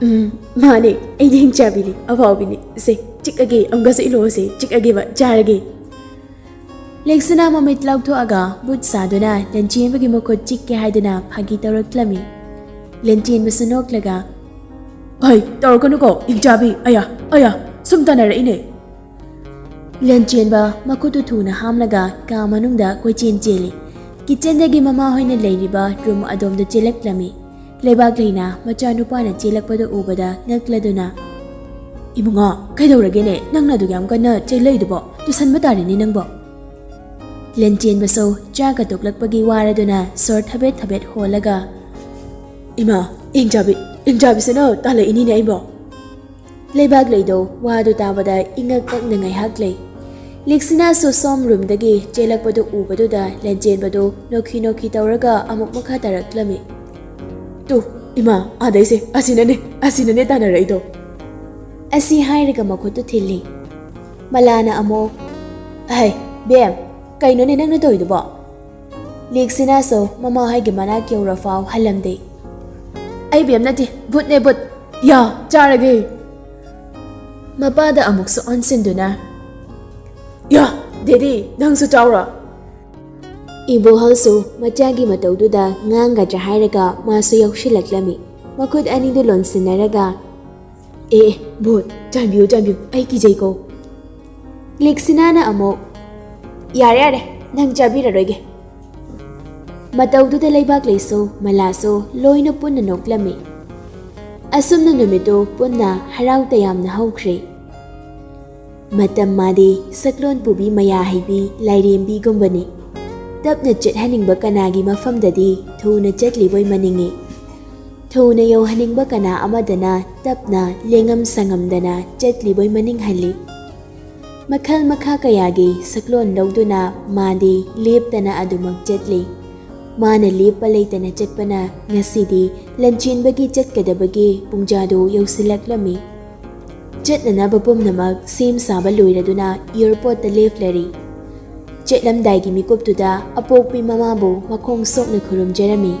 "ꯎꯝ, ꯃꯥꯅꯦ, ꯑꯩꯗꯤ ꯍꯤꯡꯆꯥꯕꯤꯅꯤ, ꯑꯐꯥꯎꯕꯤꯅꯤ꯫ ꯁꯦ, ꯆꯤꯛꯑꯒꯦ, ꯑꯃꯨꯛꯀꯁꯨ ꯏꯜꯂꯛꯑꯣꯁꯦ, ꯆꯤꯛꯑꯒꯦꯕ, ꯆꯥꯔꯒꯦ꯫" ꯂꯤꯛꯁꯤꯅ ꯃꯃꯤꯠ ꯂꯥꯎꯊꯣꯛꯑꯒ ꯕꯨꯠ ꯁꯥꯗꯨꯅ ꯂꯟꯆꯦꯟꯕꯒꯤ ꯃꯈꯨꯠ ꯆꯤꯛꯀꯦ ꯍꯥꯏꯗꯨꯅ ꯐꯥꯒꯤ ꯇꯧꯔꯛꯂꯝꯃꯤ꯫ ꯂꯟꯆꯦꯟꯕꯁꯨ ꯅꯣꯛꯂꯒ, "ꯍꯩ, ꯇꯧꯔꯛꯀꯅꯨꯀꯣ, ꯍꯤꯡꯆꯥꯕꯤ, ꯑꯌꯥ, ꯑꯌꯥ, ꯁꯨꯝ ꯇꯥꯟꯅꯔꯛꯏꯅꯦ꯫" ꯂꯟꯆꯦꯟꯕ ꯃꯈꯨꯠꯇꯨ ꯊꯨꯅ ꯍꯥꯝꯂꯒ ꯀꯥ ꯃꯅꯨꯡꯗ ꯀꯣꯏꯆꯦꯟ ꯆꯦꯜꯂꯤ꯫ ꯀꯤꯠꯆꯟꯗꯒꯤ ꯃꯃꯥꯍꯣꯏꯅ ꯂꯩꯔꯤꯕ ꯔꯨꯝ ꯑꯗꯣꯝꯗ ꯆꯦꯜꯂꯛꯂꯝꯃꯤ꯫ ꯂꯩꯕꯥꯛꯂꯩꯅ ꯃꯆꯥꯅꯨꯄꯥꯅ ꯆꯦꯜꯂꯛꯄꯗꯨ ꯎꯕꯗ ꯉꯛꯂꯗꯨꯅ, "ꯏꯕꯨꯡꯉꯣ, ꯀꯩꯗꯧꯔꯒꯦꯅꯦ? ꯅꯪꯅ ꯑꯗꯨꯛ ꯌꯥꯝ ꯀꯟꯅ ꯆꯦꯜꯂꯛꯏꯗꯨꯕꯣ? ꯇꯨꯁꯟꯕ ꯇꯥꯔꯦꯅꯦ ꯅꯪꯕꯣ?" ꯂꯟꯆꯦꯟꯕꯁꯨ ꯆꯥꯒ ꯇꯣꯛꯂꯛꯄꯒꯤ ꯋꯥꯔꯗꯨꯅ ꯁꯣꯔ ꯊꯕꯦꯠ ꯊꯕꯦꯠ ꯍꯣꯜꯂꯒ, "ꯏꯃꯥ, ꯏꯪꯆꯥꯕꯤ, ꯏꯪꯆꯥꯕꯤꯁꯤꯅ ꯇꯥꯜꯂꯛꯏꯅꯤꯅꯦ ꯑꯩꯕꯣ!" ꯂꯩꯕꯥꯛꯂꯩꯗꯣ ꯋꯥꯗꯨ ꯇꯥꯕꯗ ꯏꯉꯛ ꯉꯛꯅ ꯉꯥꯏꯍꯥꯛ ꯂꯩ꯫ ꯂꯤꯛꯁꯤꯅꯥꯁꯨ ꯁꯣꯝ ꯔꯨꯝꯗꯒꯤ ꯆꯦꯜꯂꯛꯄꯗꯨ ꯎꯕꯗꯨꯗ ꯂꯟꯆꯦꯟꯕꯗꯨ ꯅꯣꯛꯈꯤ ꯅꯣꯛꯈꯤ ꯇꯧꯔꯒ ꯑꯃꯨꯛ ꯃꯈꯥ ꯇꯥꯔꯛꯂꯝꯃꯤ꯫ "ꯇꯨ, ꯏꯃꯥ, ꯑꯥꯗꯩꯁꯦ, ꯑꯁꯤꯅꯅꯦ, ꯑꯁꯤꯅꯅꯦ ꯇꯥꯟꯅꯔꯛꯏꯗꯣ!" ꯑꯁꯤ ꯍꯥꯏꯔꯒ ꯃꯈꯨꯠꯇꯨ ꯊꯤꯜꯂꯤ꯫ ꯃꯂꯥꯅ ꯑꯃꯨꯛ, "ꯑꯍꯩ, ꯕꯦꯝ, ꯀꯩꯅꯣꯅꯦ ꯅꯪꯅ ꯇꯧꯔꯤꯗꯨꯕꯣ?" ꯂꯤꯛꯁꯤꯅꯥꯁꯨ ꯃꯃꯥꯍꯣꯏꯒꯤ ꯃꯅꯥꯛ ꯌꯧꯔꯐꯥꯎ ꯍꯜꯂꯝꯗꯦ꯫ "ꯑꯩ ꯕꯦꯝ ꯅꯠꯇꯦ, ꯕꯨꯠꯅꯦ, ꯕꯨꯠ꯫ ꯌꯥ, ꯆꯥꯔꯒꯦ!" ꯃꯄꯥꯗ ꯑꯃꯨꯛꯁꯨ ꯑꯣꯟꯁꯤꯟꯗꯨꯅ, "ꯌꯥ, ꯗꯦꯗꯤ, ꯅꯪꯁꯨ ꯆꯥꯎꯔꯣ!" ꯏꯕꯣꯍꯜꯁꯨ ꯃꯆꯥꯒꯤ ꯃꯇꯧꯗꯨꯗ ꯉꯥꯡꯒꯗ꯭ꯔꯥ ꯍꯥꯏꯔꯒ ꯃꯥꯁꯨ ꯌꯥꯎꯁꯤꯜꯂꯛꯂꯝꯃꯤ꯫ ꯃꯈꯨꯠ ꯑꯅꯤꯗꯨ ꯂꯣꯟꯁꯤꯟꯅꯔꯒ, "ꯑꯦ, ꯑꯦ, ꯚꯨꯠ, ꯆꯥꯟꯕꯤꯌꯨ, ꯆꯥꯟꯕꯤꯌꯨ, ꯑꯩ ꯀꯤꯖꯩꯀꯣ"꯫ ꯂꯦꯛꯁꯤꯅꯥꯅ ꯑꯃꯨꯛ, "ꯌꯥꯔꯦ, ꯌꯥꯔꯦ, ꯅꯪ ꯆꯥꯕꯤꯔꯔꯣꯏꯒꯦ"꯫ ꯃꯇꯧꯗꯨꯗ ꯂꯩꯕꯥꯛꯂꯩꯁꯨ ꯃꯂꯥꯁꯨ ꯂꯣꯏꯅ ꯄꯨꯟꯅ ꯅꯣꯛꯂꯝꯃꯤ꯫ ꯑꯁꯨꯝꯅ ꯅꯨꯃꯤꯠꯇꯨ ꯄꯨꯟꯅ ꯍꯔꯥꯎ ꯇꯌꯥꯝꯅ ꯍꯧꯈ꯭ꯔꯦ꯫ ꯃꯇꯝ ꯃꯥꯗꯤ ꯁꯛꯂꯣꯟ ꯄꯨꯕꯤ ꯃꯌꯥ ꯍꯩꯕꯤ ꯂꯥꯏꯔꯦꯝꯕꯤꯒꯨꯝꯕꯅꯤ꯫ ꯇꯞꯅ ꯆꯠꯍꯟꯅꯤꯡꯕ ꯀꯅꯥꯒꯤ ꯃꯐꯝꯗꯗꯤ ꯊꯨꯅ ꯆꯠꯂꯤꯕꯣꯏ ꯃꯅꯤꯡꯏ꯫ ꯊꯨꯅ ꯌꯧꯍꯟꯅꯤꯡꯕ ꯀꯅꯥ ꯑꯃꯗꯅ ꯇꯞꯅ ꯂꯦꯡꯉꯝ ꯁꯪꯉꯝꯗꯅ ꯆꯠꯂꯤꯕꯣꯏ ꯃꯅꯤꯡꯍꯜꯂꯤ꯫ ꯃꯈꯜ ꯃꯈꯥ ꯀꯌꯥꯒꯤ ꯁꯛꯂꯣꯟ ꯂꯧꯗꯨꯅ ꯃꯥꯗꯤ ꯂꯦꯞꯇꯅ ꯑꯗꯨꯃꯛ ꯆꯠꯂꯤ꯫ ꯃꯥꯅ ꯂꯦꯞꯄ ꯂꯩꯇꯅ ꯆꯠꯄꯅ ꯉꯁꯤꯗꯤ ꯂꯟꯆꯦꯟꯕꯒꯤ ꯆꯠꯀꯗꯕꯒꯤ ꯄꯨꯡꯖꯥꯗꯨ ꯌꯧꯁꯤꯜꯂꯛꯂꯝꯃꯤ꯫ ꯆꯠꯅꯅꯕ ꯄꯨꯝꯅꯃꯛ ꯁꯦꯝ ꯁꯥꯕ ꯂꯣꯏꯔꯗꯨꯅ ꯑꯦꯌꯔꯄꯣꯔꯠꯇ ꯂꯦꯞꯂꯔꯤ꯫ ꯆꯠꯂꯝꯗꯥꯏꯒꯤ ꯃꯤꯀꯨꯞꯇꯨꯗ ꯑꯄꯣꯛꯄꯤ ꯃꯃꯥꯕꯨ ꯃꯈꯣꯡ ꯁꯣꯛꯅ ꯈꯨꯔꯨꯝꯖꯔꯝꯃꯤ꯫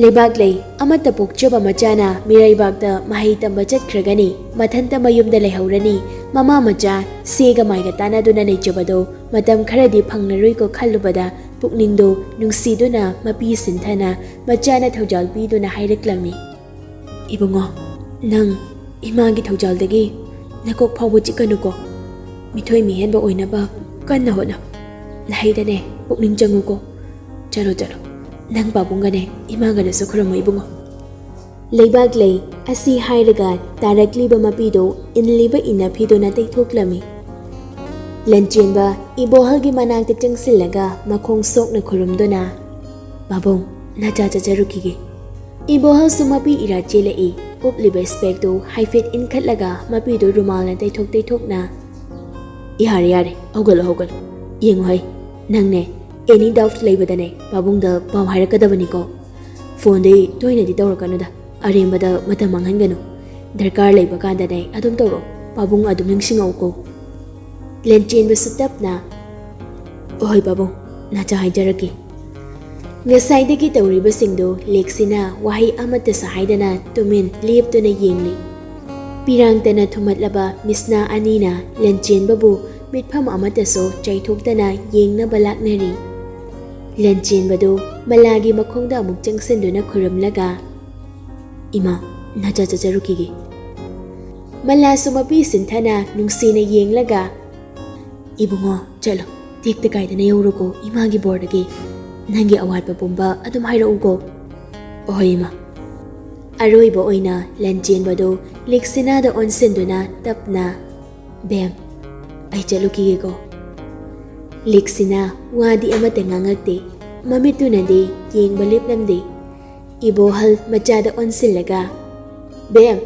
"ꯂꯩꯕꯥꯛꯂꯩ, ꯑꯃꯠꯇ ꯄꯣꯛꯆꯕ ꯃꯆꯥꯅ ꯃꯤꯔꯩꯕꯥꯛꯇ ꯃꯍꯩ ꯇꯝꯕ ꯆꯠꯈ꯭ꯔꯒꯅꯤ, ꯃꯊꯟꯇ ꯃꯌꯨꯝꯗ ꯂꯩꯍꯧꯔꯅꯤ, ꯃꯃꯥ ꯃꯆꯥ ꯁꯦꯒ ꯃꯥꯏꯒ ꯇꯥꯟꯅꯗꯨꯅ ꯂꯩꯖꯕꯗꯣ ꯃꯇꯝ ꯈꯔꯗꯤ ꯐꯪꯂꯔꯣꯏꯀꯣ" ꯈꯜꯂꯨꯕꯗ ꯄꯨꯛꯅꯤꯡꯗꯣ ꯅꯨꯡꯁꯤꯗꯨꯅ ꯃꯄꯤ ꯁꯤꯟꯊꯅ ꯃꯆꯥꯅ ꯊꯧꯖꯥꯜ ꯄꯤꯗꯨꯅ ꯍꯥꯏꯔꯛꯂꯝꯃꯤ꯫ "ꯏꯕꯨꯡꯉꯣ, ꯅꯪ ꯏꯃꯥꯒꯤ ꯊꯧꯖꯥꯜꯗꯒꯤ ꯅꯀꯣꯛ ꯐꯥꯎꯕ ꯆꯤꯛꯀꯅꯨꯀꯣ꯫ ꯃꯤꯊꯣꯏ ꯃꯤꯍꯦꯟꯕ ꯑꯣꯏꯅꯕ ꯀꯟꯅ ꯍꯣꯠꯅꯧ꯫ ꯅꯍꯩꯗꯅꯦ ꯄꯨꯛꯅꯤꯡ ꯆꯪꯉꯨꯀꯣ꯫ ꯆꯠꯂꯣ, ꯆꯠꯂꯣ꯫ ꯅꯪ ꯄꯥꯕꯨꯡꯒꯅꯦ ꯏꯃꯥꯒꯅꯁꯨ ꯈꯨꯔꯨꯝꯃꯨ, ꯏꯕꯨꯡꯉꯣ"꯫ ꯂꯩꯕꯥꯛꯂꯩ ꯑꯁꯤ ꯍꯥꯏꯔꯒ ꯇꯥꯔꯛꯂꯤꯕ ꯃꯄꯤꯗꯨ ꯏꯟꯂꯤꯕ ꯏꯟꯅꯐꯤꯗꯨꯅ ꯇꯩꯊꯣꯛꯂꯝꯃꯤ꯫ ꯂꯟꯆꯦꯟꯕ ꯏꯕꯣꯍꯜꯒꯤ ꯃꯅꯥꯛꯇ ꯆꯪꯁꯤꯜꯂꯒ ꯃꯈꯣꯡ ꯁꯣꯛꯅ ꯈꯨꯔꯨꯝꯗꯨꯅ, "ꯄꯥꯕꯨꯡ, ꯅꯆꯥ ꯆꯠꯆꯔꯨꯈꯤꯒꯦ"꯫ ꯏꯕꯣꯍꯜꯁꯨ ꯃꯄꯤ ꯏꯔꯥ ꯆꯦꯜꯂꯛꯏ꯫ ꯎꯞꯂꯤꯕ ꯏꯁꯄꯦꯛꯇꯨ ꯍꯥꯏꯐꯦꯠ ꯏꯟꯈꯠꯂꯒ ꯃꯄꯤꯗꯨ ꯔꯨꯃꯥꯜꯅ ꯇꯩꯊꯣꯛ ꯇꯩꯊꯣꯛꯅ, "ꯌꯥꯔꯦ, ꯌꯥꯔꯦ, ꯍꯧꯒꯠꯂꯣ, ꯍꯧꯒꯠꯂꯣ꯫ ꯌꯦꯡꯉꯨ ꯍꯩ, ꯅꯪꯅꯦ, ꯑꯦꯅꯤ ꯗꯥꯎꯠ ꯂꯩꯕꯗꯅꯦ ꯄꯥꯕꯨꯡꯗ ꯄꯥꯎ ꯍꯥꯏꯔꯛꯀꯗꯕꯅꯤꯀꯣ꯫ ꯐꯣꯟꯗꯤ ꯇꯣꯏꯅꯗꯤ ꯇꯧꯔꯛꯀꯅꯨꯗ, ꯑꯔꯦꯝꯕꯗ ꯃꯇꯝ ꯃꯥꯡꯍꯟꯒꯅꯨ꯫ ꯗꯔꯀꯥꯔ ꯂꯩꯕ ꯀꯥꯟꯗꯅꯦ ꯑꯗꯨꯝ ꯇꯧꯔꯛꯑꯣ, ꯄꯥꯕꯨꯡ ꯑꯗꯨꯝ ꯅꯤꯡꯁꯤꯡꯉꯛꯎꯀꯣ"꯫ ꯂꯦꯟꯆꯦꯟꯕꯁꯨ ꯇꯞꯅ, "ꯍꯣꯏ ꯄꯥꯕꯨꯡ, ꯅꯆꯥ ꯍꯥꯏꯖꯔꯛꯀꯦ"꯫ ꯉꯁꯥꯏꯗꯒꯤ ꯇꯧꯔꯤꯕꯁꯤꯡꯗꯨ ꯂꯦꯛꯁꯤꯅ ꯋꯥꯍꯩ ꯑꯃꯠꯇꯁꯨ ꯍꯥꯏꯗꯅ ꯇꯨꯃꯤꯟ ꯂꯦꯞꯇꯨꯅ ꯌꯦꯡꯂꯤ꯫ ꯄꯤꯔꯥꯡꯇꯅ ꯊꯨꯝꯍꯠꯂꯕ ꯃꯤꯁꯅꯥ ꯑꯅꯤꯅ ꯂꯦꯟꯆꯦꯟꯕꯕꯨ ꯃꯤꯠꯐꯝ ꯑꯃꯠꯇꯁꯨ ꯆꯥꯏꯊꯣꯛꯇꯅ ꯌꯦꯡꯅꯕ ꯂꯥꯛꯅꯔꯤ꯫ ꯂꯦꯟꯆꯦꯟꯕꯗꯨ ꯃꯂꯥꯒꯤ ꯃꯈꯣꯡꯗ ꯑꯃꯨꯛ ꯆꯪꯁꯤꯟꯗꯨꯅ ꯈꯨꯔꯨꯝꯂꯒ, "ꯏꯃꯥ, ꯅꯆꯥ ꯆꯠꯆꯔꯨꯈꯤꯒꯦ"꯫ ꯃꯂꯥꯁꯨ ꯃꯄꯤ ꯁꯤꯟꯊꯅ ꯅꯨꯡꯁꯤꯅ ꯌꯦꯡꯂꯒ, "ꯏꯕꯨꯡꯉꯣ, ꯆꯠꯂꯣ, ꯇꯦꯛꯇ ꯀꯥꯏꯗꯅ ꯌꯧꯔꯨꯀꯣ ꯏꯃꯥꯒꯤ ꯕꯣꯔꯗꯒꯤ꯫ ꯅꯪꯒꯤ ꯑꯋꯥꯠꯄ ꯄꯨꯝꯕ ꯑꯗꯨꯝ ꯍꯥꯏꯔꯛꯎꯀꯣ꯫" "ꯑꯍꯣꯏ ꯏꯃꯥ꯫" ꯑꯔꯣꯏꯕ ꯑꯣꯏꯅ ꯂꯟꯆꯦꯟꯕꯗꯨ ꯂꯤꯛꯁꯤꯅꯥꯗ ꯑꯣꯟꯁꯤꯟꯗꯨꯅ ꯇꯞꯅ, "ꯕꯦꯝ, ꯑꯩ ꯆꯠꯂꯨꯈꯤꯒꯦꯀꯣ꯫" ꯂꯤꯛꯁꯤꯅꯥ ꯋꯥꯗꯤ ꯑꯃꯠꯇ ꯉꯥꯡꯉꯛꯇꯦ꯫ ꯃꯃꯤꯠꯇꯨꯅꯗꯤ ꯌꯦꯡꯕ ꯂꯦꯞꯂꯝꯗꯦ꯫ ꯏꯕꯣꯍꯜ ꯃꯆꯥꯗ ꯑꯣꯟꯁꯤꯜꯂꯒ, "ꯕꯦꯝ,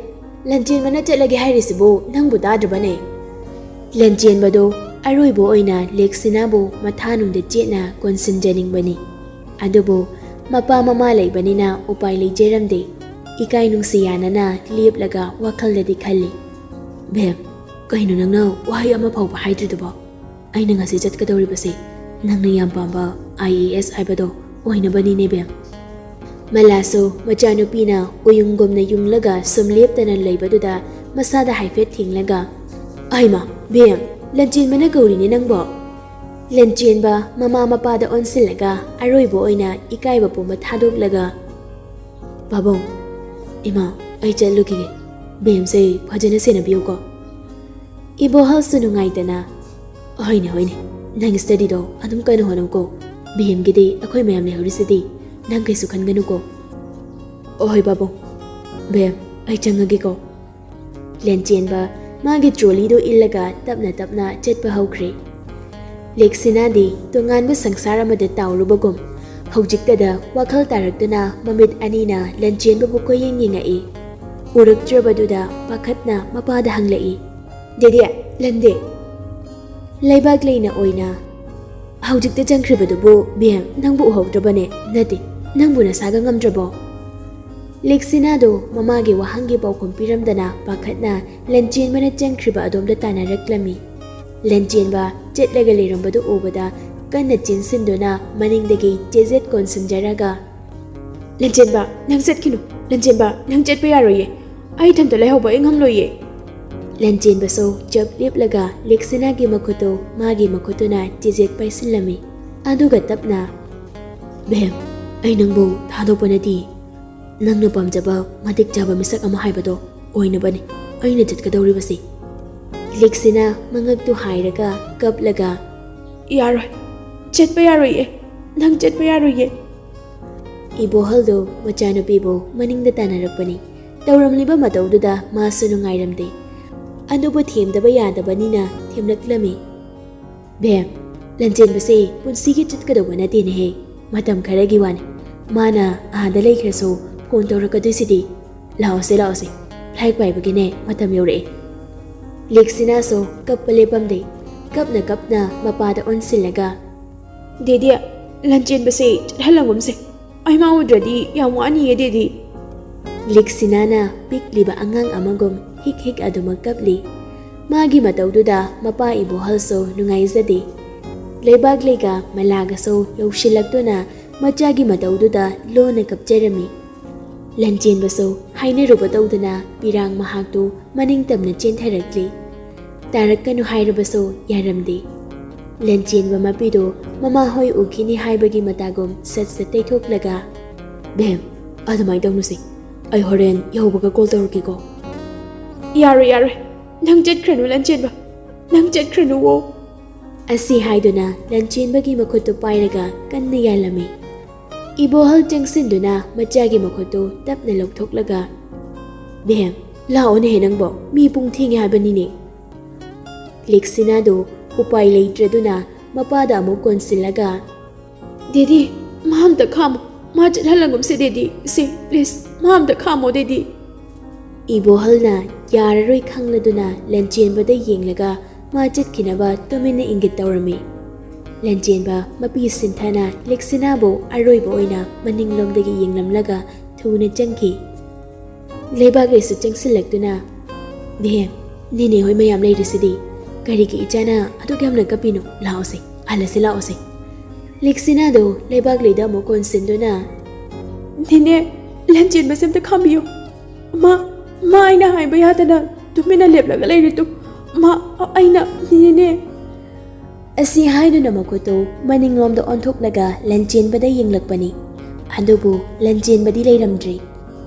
ꯂꯟꯆꯦꯟꯕꯅ ꯆꯠꯂꯒꯦ ꯍꯥꯏꯔꯤꯁꯤꯕꯨ ꯅꯪꯕꯨ ꯇꯥꯗ꯭ꯔꯕꯅꯦ?" ꯂꯟꯆꯦꯟꯕꯗꯣ ꯑꯔꯣꯏꯕ ꯑꯣꯏꯅ ꯂꯦꯛꯁꯤꯅꯥꯕꯨ ꯃꯊꯥꯅꯨꯡꯗ ꯆꯦꯠꯅ ꯀꯣꯟꯁꯤꯟꯖꯅꯤꯡꯕꯅꯤ꯫ ꯑꯗꯨꯕꯨ ꯃꯄꯥ ꯃꯃꯥ ꯂꯩꯕꯅꯤꯅ ꯎꯄꯥꯏ ꯂꯩꯖꯔꯝꯗꯦ꯫ ꯏꯀꯥꯏ ꯅꯨꯡꯁꯤ ꯌꯥꯅꯅ ꯂꯦꯞꯂꯒ ꯋꯥꯈꯜꯗꯗꯤ ꯈꯜꯂꯤ, "ꯕꯦꯝ, ꯀꯩꯅꯣ ꯅꯪꯅ ꯋꯥꯍꯩ ꯑꯃ ꯐꯥꯎꯕ ꯍꯥꯏꯗ꯭ꯔꯤꯗꯨꯕꯣ? ꯑꯩꯅ ꯉꯁꯤ ꯆꯠꯀꯗꯧꯔꯤꯕꯁꯤ ꯅꯪꯅ ꯌꯥꯝ ꯄꯥꯝꯕ ꯑꯥꯏ ꯑꯦ ꯑꯦꯁ ꯍꯥꯏꯕꯗꯣ ꯑꯣꯏꯅꯕꯅꯤꯅꯦ ꯕꯦꯝ꯫" ꯃꯂꯥꯁꯨ ꯃꯆꯥꯅꯨꯄꯤꯅ ꯎꯌꯨꯡꯒꯨꯝꯅ ꯌꯨꯡꯂꯒ ꯁꯨꯝ ꯂꯦꯞꯇꯅ ꯂꯩꯕꯗꯨꯗ ꯃꯁꯥꯗ ꯍꯥꯏꯐꯦꯠ ꯊꯦꯡꯂꯒ, "ꯑꯩꯃ, ꯕꯦꯝ, ꯂꯟꯆꯦꯟꯕꯅ ꯀꯧꯔꯤꯅꯦ ꯅꯪꯕꯣ!" ꯂꯟꯆꯦꯟꯕ ꯃꯃꯥ ꯃꯄꯥꯗ ꯑꯣꯟꯁꯤꯜꯂꯒ ꯑꯔꯣꯏꯕ ꯑꯣꯏꯅ ꯏꯀꯥꯏꯕ ꯄꯨꯝꯕ ꯊꯥꯗꯣꯛꯂꯒ, "ꯄꯥꯕꯨꯡ, ꯏꯃꯥ, ꯑꯩ ꯆꯠꯂꯨꯈꯤꯒꯦ꯫ ꯕꯦꯝꯁꯦ ꯐꯖꯅ ꯁꯦꯟꯅꯕꯤꯌꯨꯀꯣ꯫" ꯏꯕꯣꯍꯜꯁꯨ ꯅꯨꯡꯉꯥꯏꯇꯅ, "ꯍꯣꯏꯅꯦ, ꯍꯣꯏꯅꯦ, ꯅꯪ ꯁ꯭ꯇꯗꯤꯗꯣ ꯑꯗꯨꯝ ꯀꯟꯅ ꯍꯣꯠꯅꯧꯀꯣ꯫ ꯕꯦꯝꯒꯤꯗꯤ ꯑꯩꯈꯣꯏ ꯃꯌꯥꯝ ꯂꯩꯍꯧꯔꯤꯁꯤꯗꯤ, ꯅꯪ ꯀꯩꯁꯨ ꯈꯟꯒꯅꯨꯀꯣ꯫" "ꯑꯣ, ꯍꯣꯏ ꯄꯥꯕꯨꯡ꯫ ꯕꯦꯝ, ꯑꯩ ꯆꯪꯉꯒꯦꯀꯣ꯫" ꯂꯦꯟꯆꯦꯟꯕ ꯃꯥꯒꯤ ꯇ꯭ꯔꯣꯂꯤꯗꯣ ꯏꯜꯂꯒ ꯇꯞꯅ ꯇꯞꯅ ꯆꯠꯄ ꯍꯧꯈ꯭ꯔꯦ꯫ ꯂꯦꯛꯁꯤꯅꯥꯗꯤ ꯇꯣꯉꯥꯟꯕ ꯁꯪꯁꯥꯔ ꯑꯃꯗ ꯇꯥꯎꯔꯨꯕꯒꯨꯝ ꯍꯧꯖꯤꯛꯇꯗ ꯋꯥꯈꯜ ꯇꯥꯔꯛꯇꯨꯅ ꯃꯃꯤꯠ ꯑꯅꯤꯅ ꯂꯟꯆꯦꯟꯕꯕꯨ ꯀꯣꯏꯌꯦꯡ ꯌꯦꯡꯉꯛꯏ꯫ ꯎꯔꯛꯇ꯭ꯔꯕꯗꯨꯗ ꯄꯥꯈꯠꯅ ꯃꯄꯥꯗ ꯍꯪꯂꯛꯏ, "ꯗꯦꯗꯦ, ꯂꯟꯗꯦ?" ꯂꯩꯕꯥꯛ ꯂꯩꯅ ꯑꯣꯏꯅ, "ꯍꯧꯖꯤꯛꯇ ꯆꯪꯈ꯭ꯔꯤꯕꯗꯨꯕꯨ ꯕꯦꯝ, ꯅꯪꯕꯨ ꯎꯍꯧꯗ꯭ꯔꯕꯅꯦ? ꯅꯠꯇꯦ, ꯅꯪꯕꯨ ꯅꯁꯥꯒ ꯉꯝꯗ꯭ꯔꯕꯣ?" ꯂꯦꯛꯁꯤꯅꯥꯗꯨ ꯃꯃꯥꯒꯤ ꯋꯥꯍꯪꯒꯤ ꯄꯥꯎꯈꯨꯝ ꯄꯤꯔꯝꯗꯅ ꯄꯥꯈꯠꯅ ꯂꯟꯆꯦꯟꯕꯅ ꯆꯪꯈ꯭ꯔꯤꯕ ꯑꯗꯣꯝꯗ ꯇꯥꯟꯅꯔꯛꯂꯝꯃꯤ꯫ ꯂꯟꯆꯦꯟꯕ ꯆꯠꯂꯒ ꯂꯩꯔꯝꯕꯗꯨ ꯎꯕꯗ ꯀꯟꯅ ꯆꯦꯟꯁꯤꯟꯗꯨꯅ ꯃꯅꯤꯡꯗꯒꯤ ꯆꯦꯖꯦꯠ ꯀꯣꯟꯁꯤꯟꯖꯔꯒ, "ꯂꯟꯆꯦꯟꯕ, ꯅꯪ ꯆꯠꯈꯤꯅꯨ꯫ ꯂꯟꯆꯦꯟꯕ, ꯅꯪ ꯆꯠꯄ ꯌꯥꯔꯣꯏꯌꯦ꯫ ꯑꯩ ꯏꯊꯟꯇ ꯂꯩꯍꯧꯕ ꯑꯩ ꯉꯝꯂꯣꯏꯌꯦ꯫" ꯂꯟꯆꯦꯟꯕꯁꯨ ꯆꯞ ꯂꯦꯞꯂꯒ ꯂꯦꯛꯁꯤꯅꯥꯒꯤ ꯃꯈꯨꯠꯇꯨ ꯃꯥꯒꯤ ꯃꯈꯨꯠꯇꯨꯅ ꯆꯦꯖꯦꯠ ꯄꯥꯏꯁꯤꯜꯂꯝꯃꯤ꯫ ꯑꯗꯨꯒ ꯇꯞꯅ, "ꯕꯦꯝ, ꯑꯩ ꯅꯪꯕꯨ ꯊꯥꯗꯣꯛꯄ ꯅꯠꯇꯦ꯫ ꯅꯪꯅ ꯄꯥꯝꯖꯕ ꯃꯇꯤꯛ ꯆꯥꯕ ꯃꯤꯁꯛ ꯑꯃ ꯍꯥꯏꯕꯗꯣ ꯑꯣꯏꯅꯕꯅꯤ ꯑꯩꯅ ꯆꯠꯀꯗꯧꯔꯤꯕꯁꯤ?" ꯂꯤꯛꯁꯤꯅ ꯃꯉꯛꯇꯨ ꯍꯥꯏꯔꯒ ꯀꯞꯂꯒ, "ꯌꯥꯔꯣꯏ, ꯆꯠꯄ ꯌꯥꯔꯣꯏꯌꯦ, ꯅꯪ ꯆꯠꯄ ꯌꯥꯔꯣꯏꯌꯦ꯫" ꯏꯕꯣꯍꯜꯗꯣ ꯃꯆꯥꯅꯨꯄꯤꯕꯨ ꯃꯅꯤꯡꯗ ꯇꯥꯟꯅꯔꯛꯄꯅꯤ꯫ ꯇꯧꯔꯝꯂꯤꯕ ꯃꯇꯧꯗꯨꯗ ꯃꯥꯁꯨ ꯅꯨꯡꯉꯥꯏꯔꯝꯗꯦ꯫ ꯑꯗꯨꯕꯨ ꯊꯦꯝꯗꯕ ꯌꯥꯗꯕꯅꯤꯅ ꯊꯦꯝꯂꯛꯂꯝꯃꯤ꯫ "ꯕꯦꯝ, ꯂꯟꯆꯦꯟꯕꯁꯦ ꯄꯨꯟꯁꯤꯒꯤ ꯆꯠꯀꯗꯧꯕ ꯅꯠꯇꯦꯅꯦꯍꯦ꯫ ꯃꯇꯝ ꯈꯔꯒꯤ ꯋꯥꯅꯤ꯫ ꯃꯥꯅ ꯑꯥꯗ ꯂꯩꯈ꯭ꯔꯁꯨ ꯐꯣꯟ ꯇꯧꯔꯛꯀꯗꯣꯏꯁꯤꯗꯤ꯫ ꯂꯥꯛꯑꯣꯁꯦ, ꯂꯥꯛꯑꯣꯁꯦ꯫ ꯐ꯭ꯂꯥꯏꯠ ꯄꯥꯏꯕꯒꯤꯅꯦ ꯃꯇꯝ ꯌꯧꯔꯛꯑꯦ꯫" ꯂꯤꯛꯁꯤꯅꯥꯁꯨ ꯀꯞꯄ ꯂꯦꯞꯄꯝꯗꯦ꯫ ꯀꯞꯅ ꯀꯞꯅ ꯃꯄꯥꯗ ꯑꯣꯟꯁꯤꯜꯂꯒ, "ꯗꯦꯗꯤ, ꯂꯟꯆꯦꯟꯕꯁꯦ ꯆꯠꯍꯜꯂꯝꯒꯨꯝꯁꯦ꯫ ꯑꯩ ꯃꯥ ꯎꯗ꯭ꯔꯗꯤ ꯌꯥꯝ ꯋꯥꯅꯤꯌꯦ ꯗꯦꯗꯤ꯫" ꯂꯤꯛꯁꯤꯅꯥꯅ ꯄꯤꯛꯂꯤꯕ ꯑꯉꯥꯡ ꯑꯃꯒꯨꯝ ꯍꯤꯛ ꯍꯤꯛ ꯑꯗꯨꯃꯛ ꯀꯞꯂꯤ꯫ ꯃꯥꯒꯤ ꯃꯇꯧꯗꯨꯗ ꯃꯄꯥ ꯏꯕꯣꯍꯜꯁꯨ ꯅꯨꯡꯉꯥꯏꯖꯗꯦ꯫ ꯂꯩꯕꯥꯛꯂꯩꯒ ꯃꯂꯥꯒꯁꯨ ꯌꯧꯁꯤꯜꯂꯛꯇꯨꯅ ꯃꯆꯥꯒꯤ ꯃꯇꯧꯗꯨꯗ ꯂꯣꯟꯅ ꯀꯞꯆꯔꯝꯃꯤ꯫ ꯂꯟꯆꯦꯟꯕꯁꯨ ꯍꯥꯏꯅꯔꯨꯕ ꯇꯧꯗꯅ ꯄꯤꯔꯥꯡ ꯃꯍꯥꯛꯇꯨ ꯃꯅꯤꯡ ꯇꯝꯅ ꯆꯦꯟꯊꯔꯛꯂꯤ꯫ ꯇꯥꯔꯛꯀꯅꯨ ꯍꯥꯏꯔꯕꯁꯨ ꯌꯥꯔꯝꯗꯦ꯫ ꯂꯟꯆꯦꯟꯕ ꯃꯄꯤꯗꯨ ꯃꯃꯥꯍꯣꯏ ꯎꯈꯤꯅꯤ ꯍꯥꯏꯕꯒꯤ ꯃꯇꯥꯒꯨꯝ ꯁꯠ ꯁꯠ ꯇꯩꯊꯣꯛꯂꯒ, "ꯕꯦꯝ, ꯑꯗꯨꯃꯥꯏꯅ ꯇꯧꯅꯨꯁꯦ꯫ ꯑꯩ ꯍꯣꯔꯦꯟ ꯌꯧꯕꯒ ꯀꯣꯜ ꯇꯧꯔꯛꯀꯦꯀꯣ꯫" "ꯌꯥꯔꯣꯏ, ꯌꯥꯔꯣꯏ꯫ ꯅꯪ ꯆꯠꯈ꯭ꯔꯅꯨ, ꯂꯟꯆꯦꯟꯕ꯫ ꯅꯪ ꯆꯠꯈ꯭ꯔꯅꯨꯋꯣ꯫" ꯑꯁꯤ ꯍꯥꯏꯗꯨꯅ ꯂꯟꯆꯦꯟꯕꯒꯤ ꯃꯈꯨꯠꯇꯨ ꯄꯥꯏꯔꯒ ꯀꯟꯅ ꯌꯥꯜꯂꯝꯃꯤ꯫ ꯏꯕꯣꯍꯜ ꯆꯪꯁꯤꯟꯗꯨꯅ ꯃꯆꯥꯒꯤ ꯃꯈꯨꯠꯇꯨ ꯇꯞꯅ ꯂꯧꯊꯣꯛꯂꯒ, "ꯕꯦꯝ, ꯂꯥꯛꯑꯣꯅꯦꯍꯦ ꯅꯪꯕꯣ, ꯃꯤ ꯄꯨꯡ ꯊꯦꯡꯉꯦ ꯍꯥꯏꯕꯅꯤꯅꯦ꯫" ꯂꯤꯛꯁꯤꯅꯥꯗꯨ ꯎꯄꯥꯏ ꯂꯩꯇ꯭ꯔꯗꯨꯅ ꯃꯄꯥꯗ ꯑꯃꯨꯛ ꯀꯣꯟꯁꯤꯜꯂꯒ, "ꯗꯦꯗꯤ, ꯃꯥ ꯑꯝꯇ ꯈꯥꯝꯃꯣ, ꯃꯥ ꯆꯠꯍꯜꯂꯒꯨꯝꯁꯦ ꯗꯦꯗꯤ, ꯁꯦ, ꯄ꯭ꯂꯤꯖ, ꯃꯥ ꯑꯝꯇ ꯈꯥꯝꯃꯣ ꯗꯦꯗꯤ꯫" ꯏꯕꯣꯍꯜꯅ ꯌꯥꯔꯔꯣꯏ ꯈꯪꯂꯗꯨꯅ ꯂꯟꯆꯦꯟꯕꯗ ꯌꯦꯡꯂꯒ ꯃꯥ ꯆꯠꯈꯤꯅꯕ ꯇꯨꯃꯤꯟꯅ ꯏꯪꯒꯤꯠ ꯇꯧꯔꯝꯃꯤ꯫ ꯂꯟꯆꯦꯟꯕ ꯃꯄꯤ ꯁꯤꯟꯊꯥꯅ ꯂꯤꯛꯁꯤꯅꯥꯕꯨ ꯑꯔꯣꯏꯕ ꯑꯣꯏꯅ ꯃꯅꯤꯡꯂꯣꯝꯗꯒꯤ ꯌꯦꯡꯂꯝꯂꯒ ꯊꯨꯅ ꯆꯪꯈꯤ꯫ ꯂꯩꯕꯥꯛꯂꯩꯁꯨ ꯆꯪꯁꯤꯜꯂꯛꯇꯨꯅ, "ꯕꯦꯝ, ꯅꯦꯅꯦ ꯍꯣꯏ ꯃꯌꯥꯝ ꯂꯩꯔꯤꯁꯤꯗꯤ, ꯀꯔꯤꯒꯤ ꯏꯆꯥꯅ ꯑꯗꯨꯛ ꯌꯥꯝꯅ ꯀꯞꯄꯤꯅꯣ? ꯂꯥꯛꯑꯣꯁꯦ, ꯍꯜꯂꯁꯤ ꯂꯥꯛꯑꯣꯁꯦ꯫" ꯂꯤꯛꯁꯤꯅꯥꯗꯨ ꯂꯩꯕꯥꯛꯂꯩꯗ ꯑꯃꯨꯛ ꯀꯣꯟꯁꯤꯟꯗꯨꯅ, "ꯅꯦꯅꯦ, ꯂꯟꯆꯦꯟꯕꯁꯦ ꯑꯝꯇ ꯈꯥꯝꯕꯤꯌꯨ꯫ ꯃꯥ, ꯃꯥ ꯑꯩꯅ ꯍꯥꯏꯕ ꯌꯥꯗꯅ ꯇꯨꯃꯤꯟꯅ ꯂꯦꯞꯂꯒ ꯂꯩꯔꯤꯗꯨ꯫ ꯃꯥ, ꯑꯩꯅ, ꯅꯦꯅꯦ꯫" ꯑꯁꯤ ꯍꯥꯏꯗꯨꯅ ꯃꯈꯨꯠꯇꯨ ꯃꯅꯤꯡꯂꯣꯝꯗ ꯑꯣꯟꯊꯣꯛꯂꯒ ꯂꯟꯆꯦꯟꯕꯗ ꯌꯦꯡꯂꯛꯄꯅꯤ꯫ ꯑꯗꯨꯕꯨ ꯂꯟꯆꯦꯟꯕꯗꯤ ꯂꯩꯔꯝꯗ꯭ꯔꯤ꯫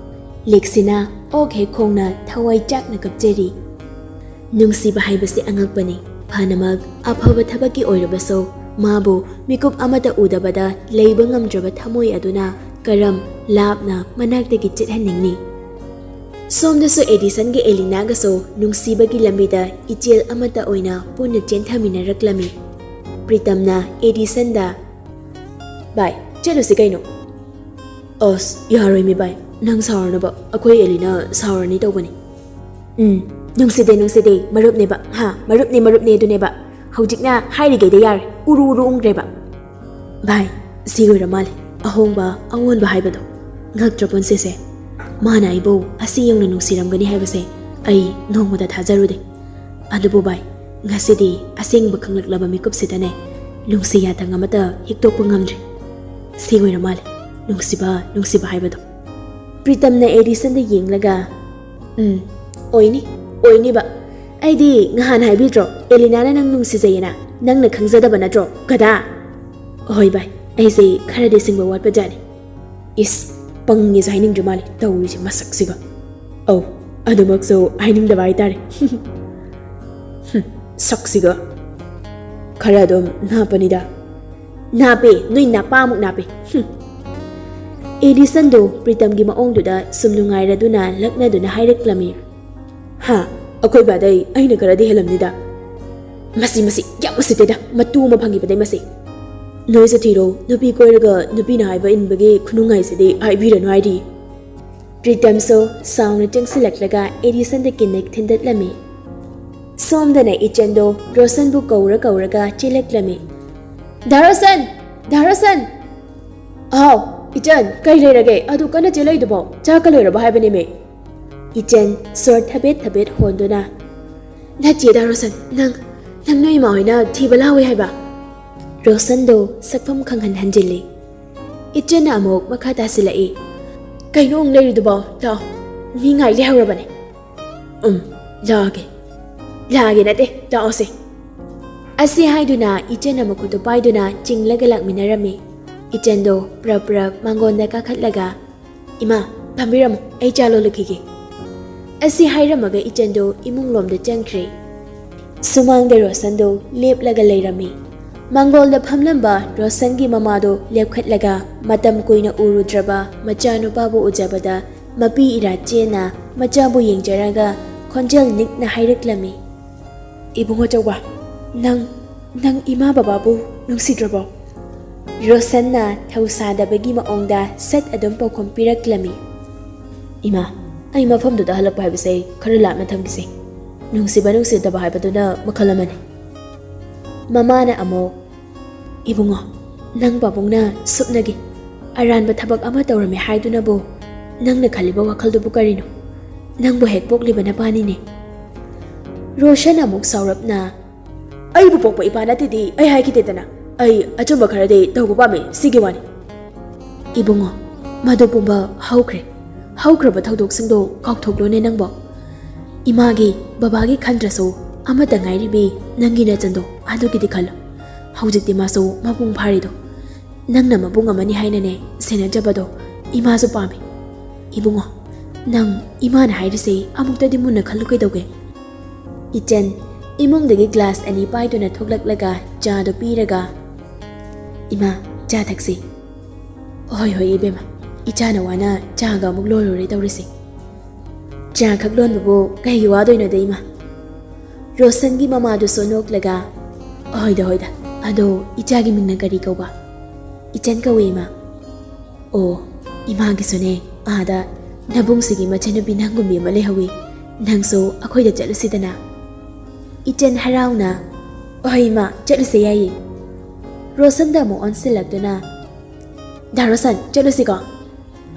ꯂꯤꯛꯁꯤꯅ ꯑꯣꯛ ꯍꯦꯛ ꯈꯣꯡꯅ ꯊꯋꯥꯏ ꯆꯥꯛꯅ ꯀꯞꯆꯔꯤ꯫ ꯅꯨꯡꯁꯤꯕ ꯍꯥꯏꯕꯁꯤ ꯑꯉꯛꯄꯅꯤ꯫ ꯐꯅꯃꯛ ꯑꯐꯕ ꯊꯕꯛꯀꯤ ꯑꯣꯏꯔꯕꯁꯨ, ꯃꯥꯕꯨ ꯃꯤꯀꯨꯞ ꯑꯃꯠꯇ ꯎꯗꯕꯗ ꯂꯩꯕ ꯉꯝꯗ꯭ꯔꯕ ꯊꯃꯣꯏ ꯑꯗꯨꯅ ꯀꯔꯝ ꯂꯥꯞꯅ ꯃꯅꯥꯛꯇꯒꯤ ꯆꯤꯠꯍꯟꯅꯤꯡꯅꯤ? ꯁꯣꯝꯗꯁꯨ ꯑꯦꯗꯤꯁꯟꯒ ꯑꯦꯂꯤꯅꯥꯒꯁꯨ ꯅꯨꯡꯁꯤꯕꯒꯤ ꯂꯝꯕꯤꯗ ꯏꯆꯦꯜ ꯑꯃꯠꯇ ꯑꯣꯏꯅ ꯄꯨꯟꯅ ꯆꯦꯟꯊꯃꯤꯟꯅꯔꯛꯂꯝꯃꯤ꯫ ꯄ꯭ꯔꯤꯇꯝꯅ ꯑꯦꯗꯤꯁꯟꯗ, "ꯚꯥꯏ, ꯆꯠꯂꯨꯁꯤ ꯀꯩꯅꯣ?" "ꯑꯁ, ꯌꯥꯔꯣꯏꯃꯤ ꯚꯥꯏ, ꯅꯪ ꯁꯥꯎꯔꯅꯕ, ꯑꯩꯈꯣꯏ ꯑꯦꯂꯤꯅ ꯁꯥꯎꯔꯅꯤ ꯇꯧꯕꯅꯤ꯫" "ꯎꯝ, ꯅꯨꯡꯁꯤꯗꯦ, ꯅꯨꯡꯁꯤꯗꯦ, ꯃꯔꯨꯞꯅꯦꯕ, ꯍꯥ, ꯃꯔꯨꯞꯅꯦ, ꯃꯔꯨꯞꯅꯦ ꯑꯗꯨꯅꯦꯕ꯫ ꯍꯧꯖꯤꯛꯅ ꯍꯥꯏꯔꯤꯈꯩꯗ ꯌꯥꯔꯦ, ꯎꯔꯨ ꯎꯔꯨ ꯎꯪꯈ꯭ꯔꯦꯕ꯫" "ꯚꯥꯏ, ꯁꯤ ꯑꯣꯏꯔ ꯃꯥꯜꯂꯦ ꯑꯍꯣꯡꯕ ꯑꯑꯣꯟꯕ ꯍꯥꯏꯕꯗꯣ꯫ ꯉꯛꯇ꯭ꯔ ꯄꯨꯟꯁꯤꯁꯦ꯫ ꯃꯥꯅ ꯑꯩꯕꯨ ꯑꯁꯤ ꯌꯧꯅ ꯅꯨꯡꯁꯤꯔꯝꯒꯅꯤ ꯍꯥꯏꯕꯁꯦ ꯑꯩ ꯅꯣꯡꯃꯇ ꯊꯥꯖꯔꯨꯗꯦ꯫ ꯑꯗꯨꯕꯨ ꯚꯥꯏ, ꯉꯁꯤꯗꯤ ꯑꯁꯦꯡꯕ ꯈꯪꯂꯛꯂꯕ ꯃꯤꯀꯨꯞꯁꯤꯗꯅꯦ, ꯅꯨꯡꯁꯤ ꯌꯥꯊꯪ ꯑꯃꯠꯇ ꯍꯤꯛꯇꯣꯛꯄ ꯉꯝꯗ꯭ꯔꯦ꯫ ꯁꯤ ꯑꯣꯏꯔ ꯃꯥꯜꯂꯦ ꯅꯨꯡꯁꯤꯕ, ꯅꯨꯡꯁꯤꯕ ꯍꯥꯏꯕꯗꯣ꯫" ꯄ꯭ꯔꯤꯇꯝꯅ ꯑꯦꯗꯤꯁꯟꯗ ꯌꯦꯡꯂꯒ, "ꯎꯝ, ꯑꯣꯏꯅꯤ, ꯑꯣꯏꯅꯤꯕ꯫ ꯑꯩꯗꯤ ꯉꯍꯥꯟ ꯍꯥꯏꯕꯤꯗ꯭ꯔꯣ, ꯑꯦꯂꯤꯅꯥꯅ ꯅꯪ ꯅꯨꯡꯁꯤꯖꯩꯌꯦꯅ? ꯅꯪꯅ ꯈꯪꯖꯗꯕ ꯅꯠꯇ꯭ꯔꯣ, ꯒꯙꯥ?" "ꯍꯣꯏ ꯚꯥꯏ, ꯑꯩꯁꯦ ꯈꯔꯗꯤ ꯁꯤꯡꯕ ꯋꯥꯠꯄ ꯖꯥꯠꯅꯤ꯫" ꯏꯁ, ꯄꯪꯉꯦꯁꯨ ꯍꯥꯏꯅꯤꯡꯗ꯭ꯔ ꯃꯥꯜꯂꯦ ꯇꯧꯔꯤꯁꯦ ꯃꯁꯛꯁꯤꯒ꯫ ꯑꯧ, ꯑꯗꯨꯃꯛꯁꯨ ꯍꯥꯏꯅꯤꯡꯗꯕ ꯍꯥꯏꯇꯥꯔꯦ꯫ ꯍꯨꯝ, ꯁꯛꯁꯤꯒ꯫ "ꯈꯔ ꯑꯗꯨꯝ ꯅꯥꯞꯄꯅꯤꯗ꯫" "ꯅꯥꯞꯄꯦ, ꯅꯣꯏ ꯅꯄꯥꯃꯨꯛ ꯅꯥꯞꯄꯦ꯫ ꯍꯨꯝ꯫" ꯑꯦꯗꯤꯁꯟꯗꯣ ꯄ꯭ꯔꯤꯇꯝꯒꯤ ꯃꯑꯣꯡꯗꯨꯗ ꯁꯨꯝ ꯅꯨꯡꯉꯥꯏꯔꯗꯨꯅ ꯂꯛꯅꯗꯨꯅ ꯍꯥꯏꯔꯛꯂꯝꯃꯤ꯫ "ꯍꯥ? ꯑꯩꯈꯣꯏ ꯕꯥꯗꯩ ꯑꯩꯅ ꯈꯔꯗꯤ ꯍꯦꯜꯂꯝꯅꯤꯗ꯫ ꯃꯁꯤ, ꯃꯁꯤ ꯌꯥꯝ ꯎꯁꯤꯠꯇꯦꯗ, ꯃꯇꯨ ꯑꯃ ꯐꯪꯈꯤꯕꯗꯩ ꯃꯁꯤ꯫ ꯅꯣꯏꯁꯨ ꯊꯤꯔꯣ, ꯅꯨꯄꯤ ꯀꯣꯏꯔꯒ ꯅꯨꯄꯤꯅ ꯍꯥꯏꯕ ꯏꯟꯕꯒꯤ ꯈꯨꯅꯨꯡꯉꯥꯏꯁꯤꯗꯤ ꯍꯥꯏꯕꯤꯔꯅꯨ ꯍꯥꯏꯔꯤ꯫" ꯄ꯭ꯔꯤꯇꯝꯁꯨ ꯁꯥꯎꯅ ꯆꯪꯁꯤꯜꯂꯛꯂꯒ ꯑꯦꯗꯤꯁꯟꯗ ꯀꯤꯟꯅ ꯊꯤꯟꯗꯠꯂꯝꯃꯤ꯫ ꯁꯣꯝꯗꯅ ꯏꯆꯟꯗꯣ ꯔꯣꯁꯟꯕꯨ ꯀꯧꯔ ꯀꯧꯔꯒ ꯆꯦꯜꯂꯛꯂꯝꯃꯤ꯫ "ꯗꯥ ꯔꯣꯁꯟ! ꯗꯥ ꯔꯣꯁꯟ!" "ꯍꯥꯎ, ꯏꯆꯟ, ꯀꯩ ꯂꯩꯔꯒꯦ? ꯑꯗꯨ ꯀꯟꯅ ꯆꯦꯜꯂꯛꯏꯗꯨꯕꯣ? ꯆꯥꯛꯀ ꯂꯣꯏꯔꯕꯣ ꯍꯥꯏꯕꯅꯦꯃꯦ?" ꯏꯆꯟ ꯁꯣꯔ ꯊꯕꯦꯠ ꯊꯕꯦꯠ ꯍꯣꯟꯗꯨꯅ, "ꯅꯠꯇꯦ ꯗꯥ ꯔꯣꯁꯟ, ꯅꯪ, ꯅꯪ ꯅꯣꯏ ꯏꯃꯥ ꯍꯣꯏꯅ ꯊꯤꯕ ꯂꯥꯛꯑꯣꯏ ꯍꯥꯏꯕ?" ꯔꯣꯁꯟꯗꯣ ꯁꯛꯐꯝ ꯈꯪꯍꯟ ꯍꯟꯖꯤꯜꯂꯤ꯫ ꯏꯆꯟꯅ ꯑꯃꯨꯛ ꯃꯈꯥ ꯇꯥꯁꯤꯜꯂꯛꯏ꯫ "ꯀꯩꯅꯣ ꯑꯃꯨꯛ ꯂꯩꯔꯤꯗꯨꯕꯣ? ꯂꯥꯛꯑꯣ, ꯃꯤ ꯉꯥꯏ ꯂꯩꯍꯧꯔꯕꯅꯦ꯫" "ꯎꯝ, ꯂꯥꯛꯑꯒꯦ꯫ ꯂꯥꯛꯑꯒꯦ ꯅꯠꯇꯦ, ꯂꯥꯛꯑꯣꯁꯦ꯫" ꯑꯁꯤ ꯍꯥꯏꯗꯨꯅ ꯏꯆꯟꯅ ꯃꯈꯨꯠꯇꯨ ꯄꯥꯏꯗꯨꯅ ꯆꯤꯡꯂꯒ ꯂꯥꯛꯃꯤꯟꯅꯔꯝꯃꯤ꯫ ꯏꯆꯟꯗꯣ ꯄ꯭ꯔꯞ ꯄ꯭ꯔꯞ ꯃꯥꯡꯒꯣꯟꯗ ꯀꯥꯈꯠꯂꯒ, "ꯏꯃꯥ, ꯊꯝꯕꯤꯔꯝꯃꯣ, ꯑꯩ ꯆꯥ ꯂꯣꯜꯂꯨꯈꯤꯒꯦ꯫ ꯑꯁꯤ ꯍꯥꯏꯔꯝꯃꯒ ꯏꯆꯟꯗꯣ ꯏꯃꯨꯡꯂꯣꯝꯗ ꯆꯪꯈ꯭ꯔꯦ꯫ ꯁꯨꯃꯥꯡꯗ ꯔꯣꯁꯟꯗꯣ ꯂꯦꯞꯂꯒ ꯂꯩꯔꯝꯃꯤ꯫ ꯃꯥꯡꯒꯣꯜꯗ ꯐꯝꯂꯝꯕ ꯔꯣꯁꯟꯒꯤ ꯃꯃꯥꯗꯣ ꯂꯦꯞꯈꯠꯂꯒ ꯃꯇꯝ ꯀꯨꯏꯅ ꯎꯔꯨꯗ꯭ꯔꯕ ꯃꯆꯥꯅꯨꯄꯥꯕꯨ ꯎꯖꯕꯗ ꯃꯄꯤ ꯏꯔꯥ ꯆꯦꯟꯅ ꯃꯆꯥꯕꯨ ꯌꯦꯡꯖꯔꯒ ꯈꯣꯟꯖꯦꯜ ꯅꯤꯛꯅ ꯍꯥꯏꯔꯛꯂꯝꯃꯤ, "ꯏꯕꯨꯡꯉꯣ ꯆꯧꯕ, ꯅꯪ, ꯅꯪ ꯏꯃꯥ ꯕꯕꯥꯕꯨ ꯅꯨꯡꯁꯤꯗ꯭ꯔꯕꯣ?" ꯔꯣꯁꯟꯅ ꯊꯧꯁꯥꯗꯕꯒꯤ ꯃꯑꯣꯡꯗ ꯁꯠ ꯑꯗꯨꯝ ꯄꯥꯎꯈꯨꯝ ꯄꯤꯔꯛꯂꯝꯃꯤ, "ꯏꯃꯥ, ꯑꯩ ꯃꯐꯝꯗꯨꯗ ꯍꯜꯂꯛꯄ ꯍꯥꯏꯕꯁꯦ ꯈꯔ ꯂꯥꯞꯅ ꯊꯝꯈꯤꯁꯦ꯫ ꯅꯨꯡꯁꯤꯕ ꯅꯨꯡꯁꯤꯗꯕ ꯍꯥꯏꯕꯗꯨꯅ ꯃꯈꯜ ꯑꯃꯅꯤ꯫" ꯃꯃꯥꯅ ꯑꯃꯨꯛ, "ꯏꯕꯨꯡꯉꯣ, ꯅꯪ ꯄꯥꯕꯨꯡꯅ ꯁꯨꯞꯅꯒꯤ ꯑꯔꯥꯟꯕ ꯊꯕꯛ ꯑꯃ ꯇꯧꯔꯝꯃꯦ ꯍꯥꯏꯗꯨꯅꯕꯨ ꯅꯪꯅ ꯈꯜꯂꯤꯕ ꯋꯥꯈꯜꯗꯨꯕꯨ ꯀꯔꯤꯅꯣ? ꯅꯪꯕꯨ ꯍꯦꯛ ꯄꯣꯛꯂꯤꯕ ꯅꯄꯥꯅꯤꯅꯦ꯫" ꯔꯣꯁꯟ ꯑꯃꯨꯛ ꯁꯥꯎꯔꯞꯅ, "ꯑꯩꯕꯨ ꯄꯣꯛꯄ ꯏꯄꯥ ꯅꯠꯇꯦꯗꯤ ꯑꯩ ꯍꯥꯏꯈꯤꯗꯦꯗꯅ꯫ ꯑꯩ ꯑꯆꯨꯝꯕ ꯈꯔꯗꯤ ꯇꯧꯕ ꯄꯥꯝꯃꯤ, ꯁꯤꯒꯤ ꯋꯥꯅꯤ꯫" "ꯏꯕꯨꯡꯉꯣ, ꯃꯗꯨ ꯄꯨꯝꯕ ꯍꯧꯈ꯭ꯔꯦ꯫ ꯍꯧꯈ꯭ꯔꯕ ꯊꯧꯗꯣꯛꯁꯤꯡꯗꯣ ꯀꯥꯎꯊꯣꯛꯂꯣꯅꯦ ꯅꯪꯕꯣ꯫ ꯏꯃꯥꯒꯤ, ꯕꯕꯥꯒꯤ ꯈꯟꯗ꯭ꯔꯁꯨ ꯑꯃꯠꯇ ꯉꯥꯏꯔꯤꯕꯤ ꯅꯪꯒꯤ ꯅꯆꯟꯗꯣ, ꯑꯗꯨꯒꯤꯗꯤ ꯈꯜꯂꯣ꯫ ꯍꯧꯖꯤꯛꯇꯤ ꯃꯥꯁꯨ ꯃꯄꯨꯡ ꯐꯥꯔꯦꯗꯣ꯫ ꯅꯪꯅ ꯃꯕꯨꯡ ꯑꯃꯅꯤ ꯍꯥꯏꯅꯅꯦ ꯁꯦꯟꯅꯖꯕꯗꯣ ꯏꯃꯥꯁꯨ ꯄꯥꯝꯃꯤ꯫ ꯏꯕꯨꯡꯉꯣ, ꯅꯪ ꯏꯃꯥꯅ ꯍꯥꯏꯔꯤꯁꯦ ꯑꯃꯨꯛꯇꯗꯤ ꯃꯨꯟꯅ ꯈꯜꯂꯨ ꯀꯩꯗꯧꯒꯦ?" ꯏꯆꯟ ꯏꯃꯨꯡꯗꯒꯤ ꯒ꯭ꯂꯥꯁ ꯑꯅꯤ ꯄꯥꯏꯗꯨꯅ ꯊꯣꯛꯂꯛꯂꯒ ꯆꯥꯗꯣ ꯄꯤꯔꯒ, "ꯏꯃꯥ, ꯆꯥ ꯊꯛꯁꯤ꯫" "ꯍꯣꯏ, ꯍꯣꯏ, ꯏꯕꯦꯝꯃ, ꯏꯆꯥꯅ ꯋꯥꯅ ꯆꯥꯒ ꯑꯃꯨꯛ ꯂꯣꯜꯂꯨꯔꯦ ꯇꯧꯔꯤꯁꯦ꯫" "ꯆꯥ ꯈꯛ ꯂꯣꯟꯕꯕꯨ ꯀꯩꯒꯤ ꯋꯥꯗꯣꯏꯅꯣꯗ, ꯏꯃꯥ?" ꯔꯣꯁꯟꯒꯤ ꯃꯃꯥꯗꯨꯁꯨ ꯅꯣꯛꯂꯒ, "ꯍꯣꯏꯗ, ꯍꯣꯏꯗ, ꯑꯗꯣ ꯏꯆꯥꯒꯤ ꯃꯤꯡꯅ ꯀꯔꯤ ꯀꯧꯕ?" "ꯏꯆꯟ ꯀꯧꯋꯦ, ꯏꯃꯥ꯫" "ꯑꯣ, ꯏꯃꯥꯒꯤꯁꯨꯅꯦ, ꯑꯥꯗ ꯅꯕꯨꯡꯁꯤꯒꯤ ꯃꯆꯟꯅꯨꯄꯤ ꯅꯪꯒꯨꯝꯕꯤ ꯑꯃ ꯂꯩꯍꯧꯋꯤ꯫ ꯅꯪꯁꯨ ꯑꯩꯈꯣꯏꯗ ꯆꯠꯂꯨꯁꯤꯗꯅ꯫" ꯏꯆꯟ ꯍꯔꯥꯎꯅ, "ꯍꯣꯏ ꯏꯃꯥ, ꯆꯠꯂꯨꯁꯦ, ꯌꯥꯏꯌꯦ꯫" ꯔꯣꯁꯟꯗ ꯑꯃꯨꯛ ꯑꯣꯟꯁꯤꯜꯂꯛꯇꯨꯅ, "ꯗꯥ ꯔꯣꯁꯟ, ꯆꯠꯂꯨꯁꯤꯀꯣ?"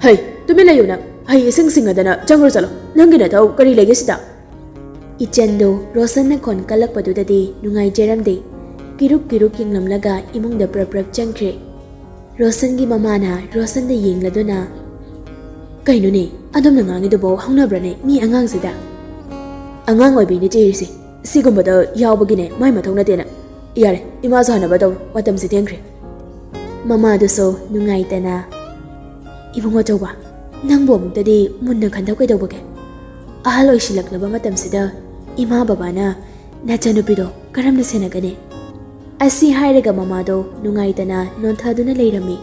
"ꯍꯩ, ꯇꯨꯃꯤꯟ ꯂꯩꯌꯨ ꯅꯪ꯫ ꯍꯩ ꯏꯁꯤꯡ ꯁꯤꯡꯉꯗꯅ ꯆꯪꯈ꯭ꯔꯣ ꯆꯠꯂꯣ꯫ ꯅꯪꯒꯤ ꯅꯊꯧ ꯀꯔꯤ ꯂꯩꯒꯦ ꯁꯤꯗ?" ꯏꯆꯟꯗꯣ ꯔꯣꯁꯟꯅ ꯈꯣꯟ ꯀꯜꯂꯛꯄꯗꯨꯗꯗꯤ ꯅꯨꯡꯉꯥꯏꯖꯔꯝꯗꯦ꯫ ꯀꯤꯔꯨꯞ ꯀꯤꯔꯨꯞ ꯌꯦꯡꯂꯝꯂꯒ ꯏꯃꯨꯡꯗ ꯄ꯭ꯔꯞ ꯄ꯭ꯔꯞ ꯆꯪꯈ꯭ꯔꯦ꯫ ꯔꯣꯁꯟꯒꯤ ꯃꯃꯥꯅ ꯔꯣꯁꯟꯗ ꯌꯦꯡꯂꯗꯨꯅ, "ꯀꯩꯅꯣꯅꯦ, ꯑꯗꯣꯝꯅ ꯉꯥꯡꯉꯤꯗꯨꯕꯣ ꯍꯧꯅꯕ꯭ꯔꯅꯦ ꯃꯤ ꯑꯉꯥꯡꯁꯤꯗ?" "ꯑꯉꯥꯡ ꯑꯣꯏꯕꯩꯅꯦ ꯆꯦꯔꯤꯁꯦ꯫ ꯁꯤꯒꯨꯝꯕꯗ ꯌꯥꯎꯕꯒꯤꯅꯦ ꯃꯥꯏ ꯃꯊꯧ ꯅꯠꯇꯦꯅ꯫ ꯌꯥꯔꯦ, ꯏꯃꯥꯁꯨ ꯍꯟꯅꯕ ꯇꯧꯔꯣ, ꯃꯇꯝꯁꯦ ꯊꯦꯡꯈ꯭ꯔꯦ꯫" ꯃꯃꯥꯗꯨꯁꯨ ꯅꯨꯡꯉꯥꯏꯇꯅ, "ꯏꯕꯨꯡꯉꯣ ꯆꯧꯕ, ꯅꯪꯕꯨ ꯑꯃꯨꯛꯇꯗꯤ ꯃꯨꯟꯅ ꯈꯟꯊꯧ ꯀꯩꯗꯧꯕꯒꯦ? ꯑꯍꯜ ꯑꯣꯏꯁꯤꯜꯂꯛꯂꯕ ꯃꯇꯝꯁꯤꯗ ꯏꯃꯥ ꯕꯕꯥꯅ ꯅꯆꯥꯅꯨꯄꯤꯗꯣ ꯀꯔꯝꯅ ꯁꯦꯟꯅꯒꯅꯤ?" ꯑꯁꯤ ꯍꯥꯏꯔꯒ ꯃꯃꯥꯗꯣ ꯅꯨꯡꯉꯥꯏꯇꯅ ꯅꯣꯟꯊꯗꯨꯅ ꯂꯩꯔꯝꯃꯤ꯫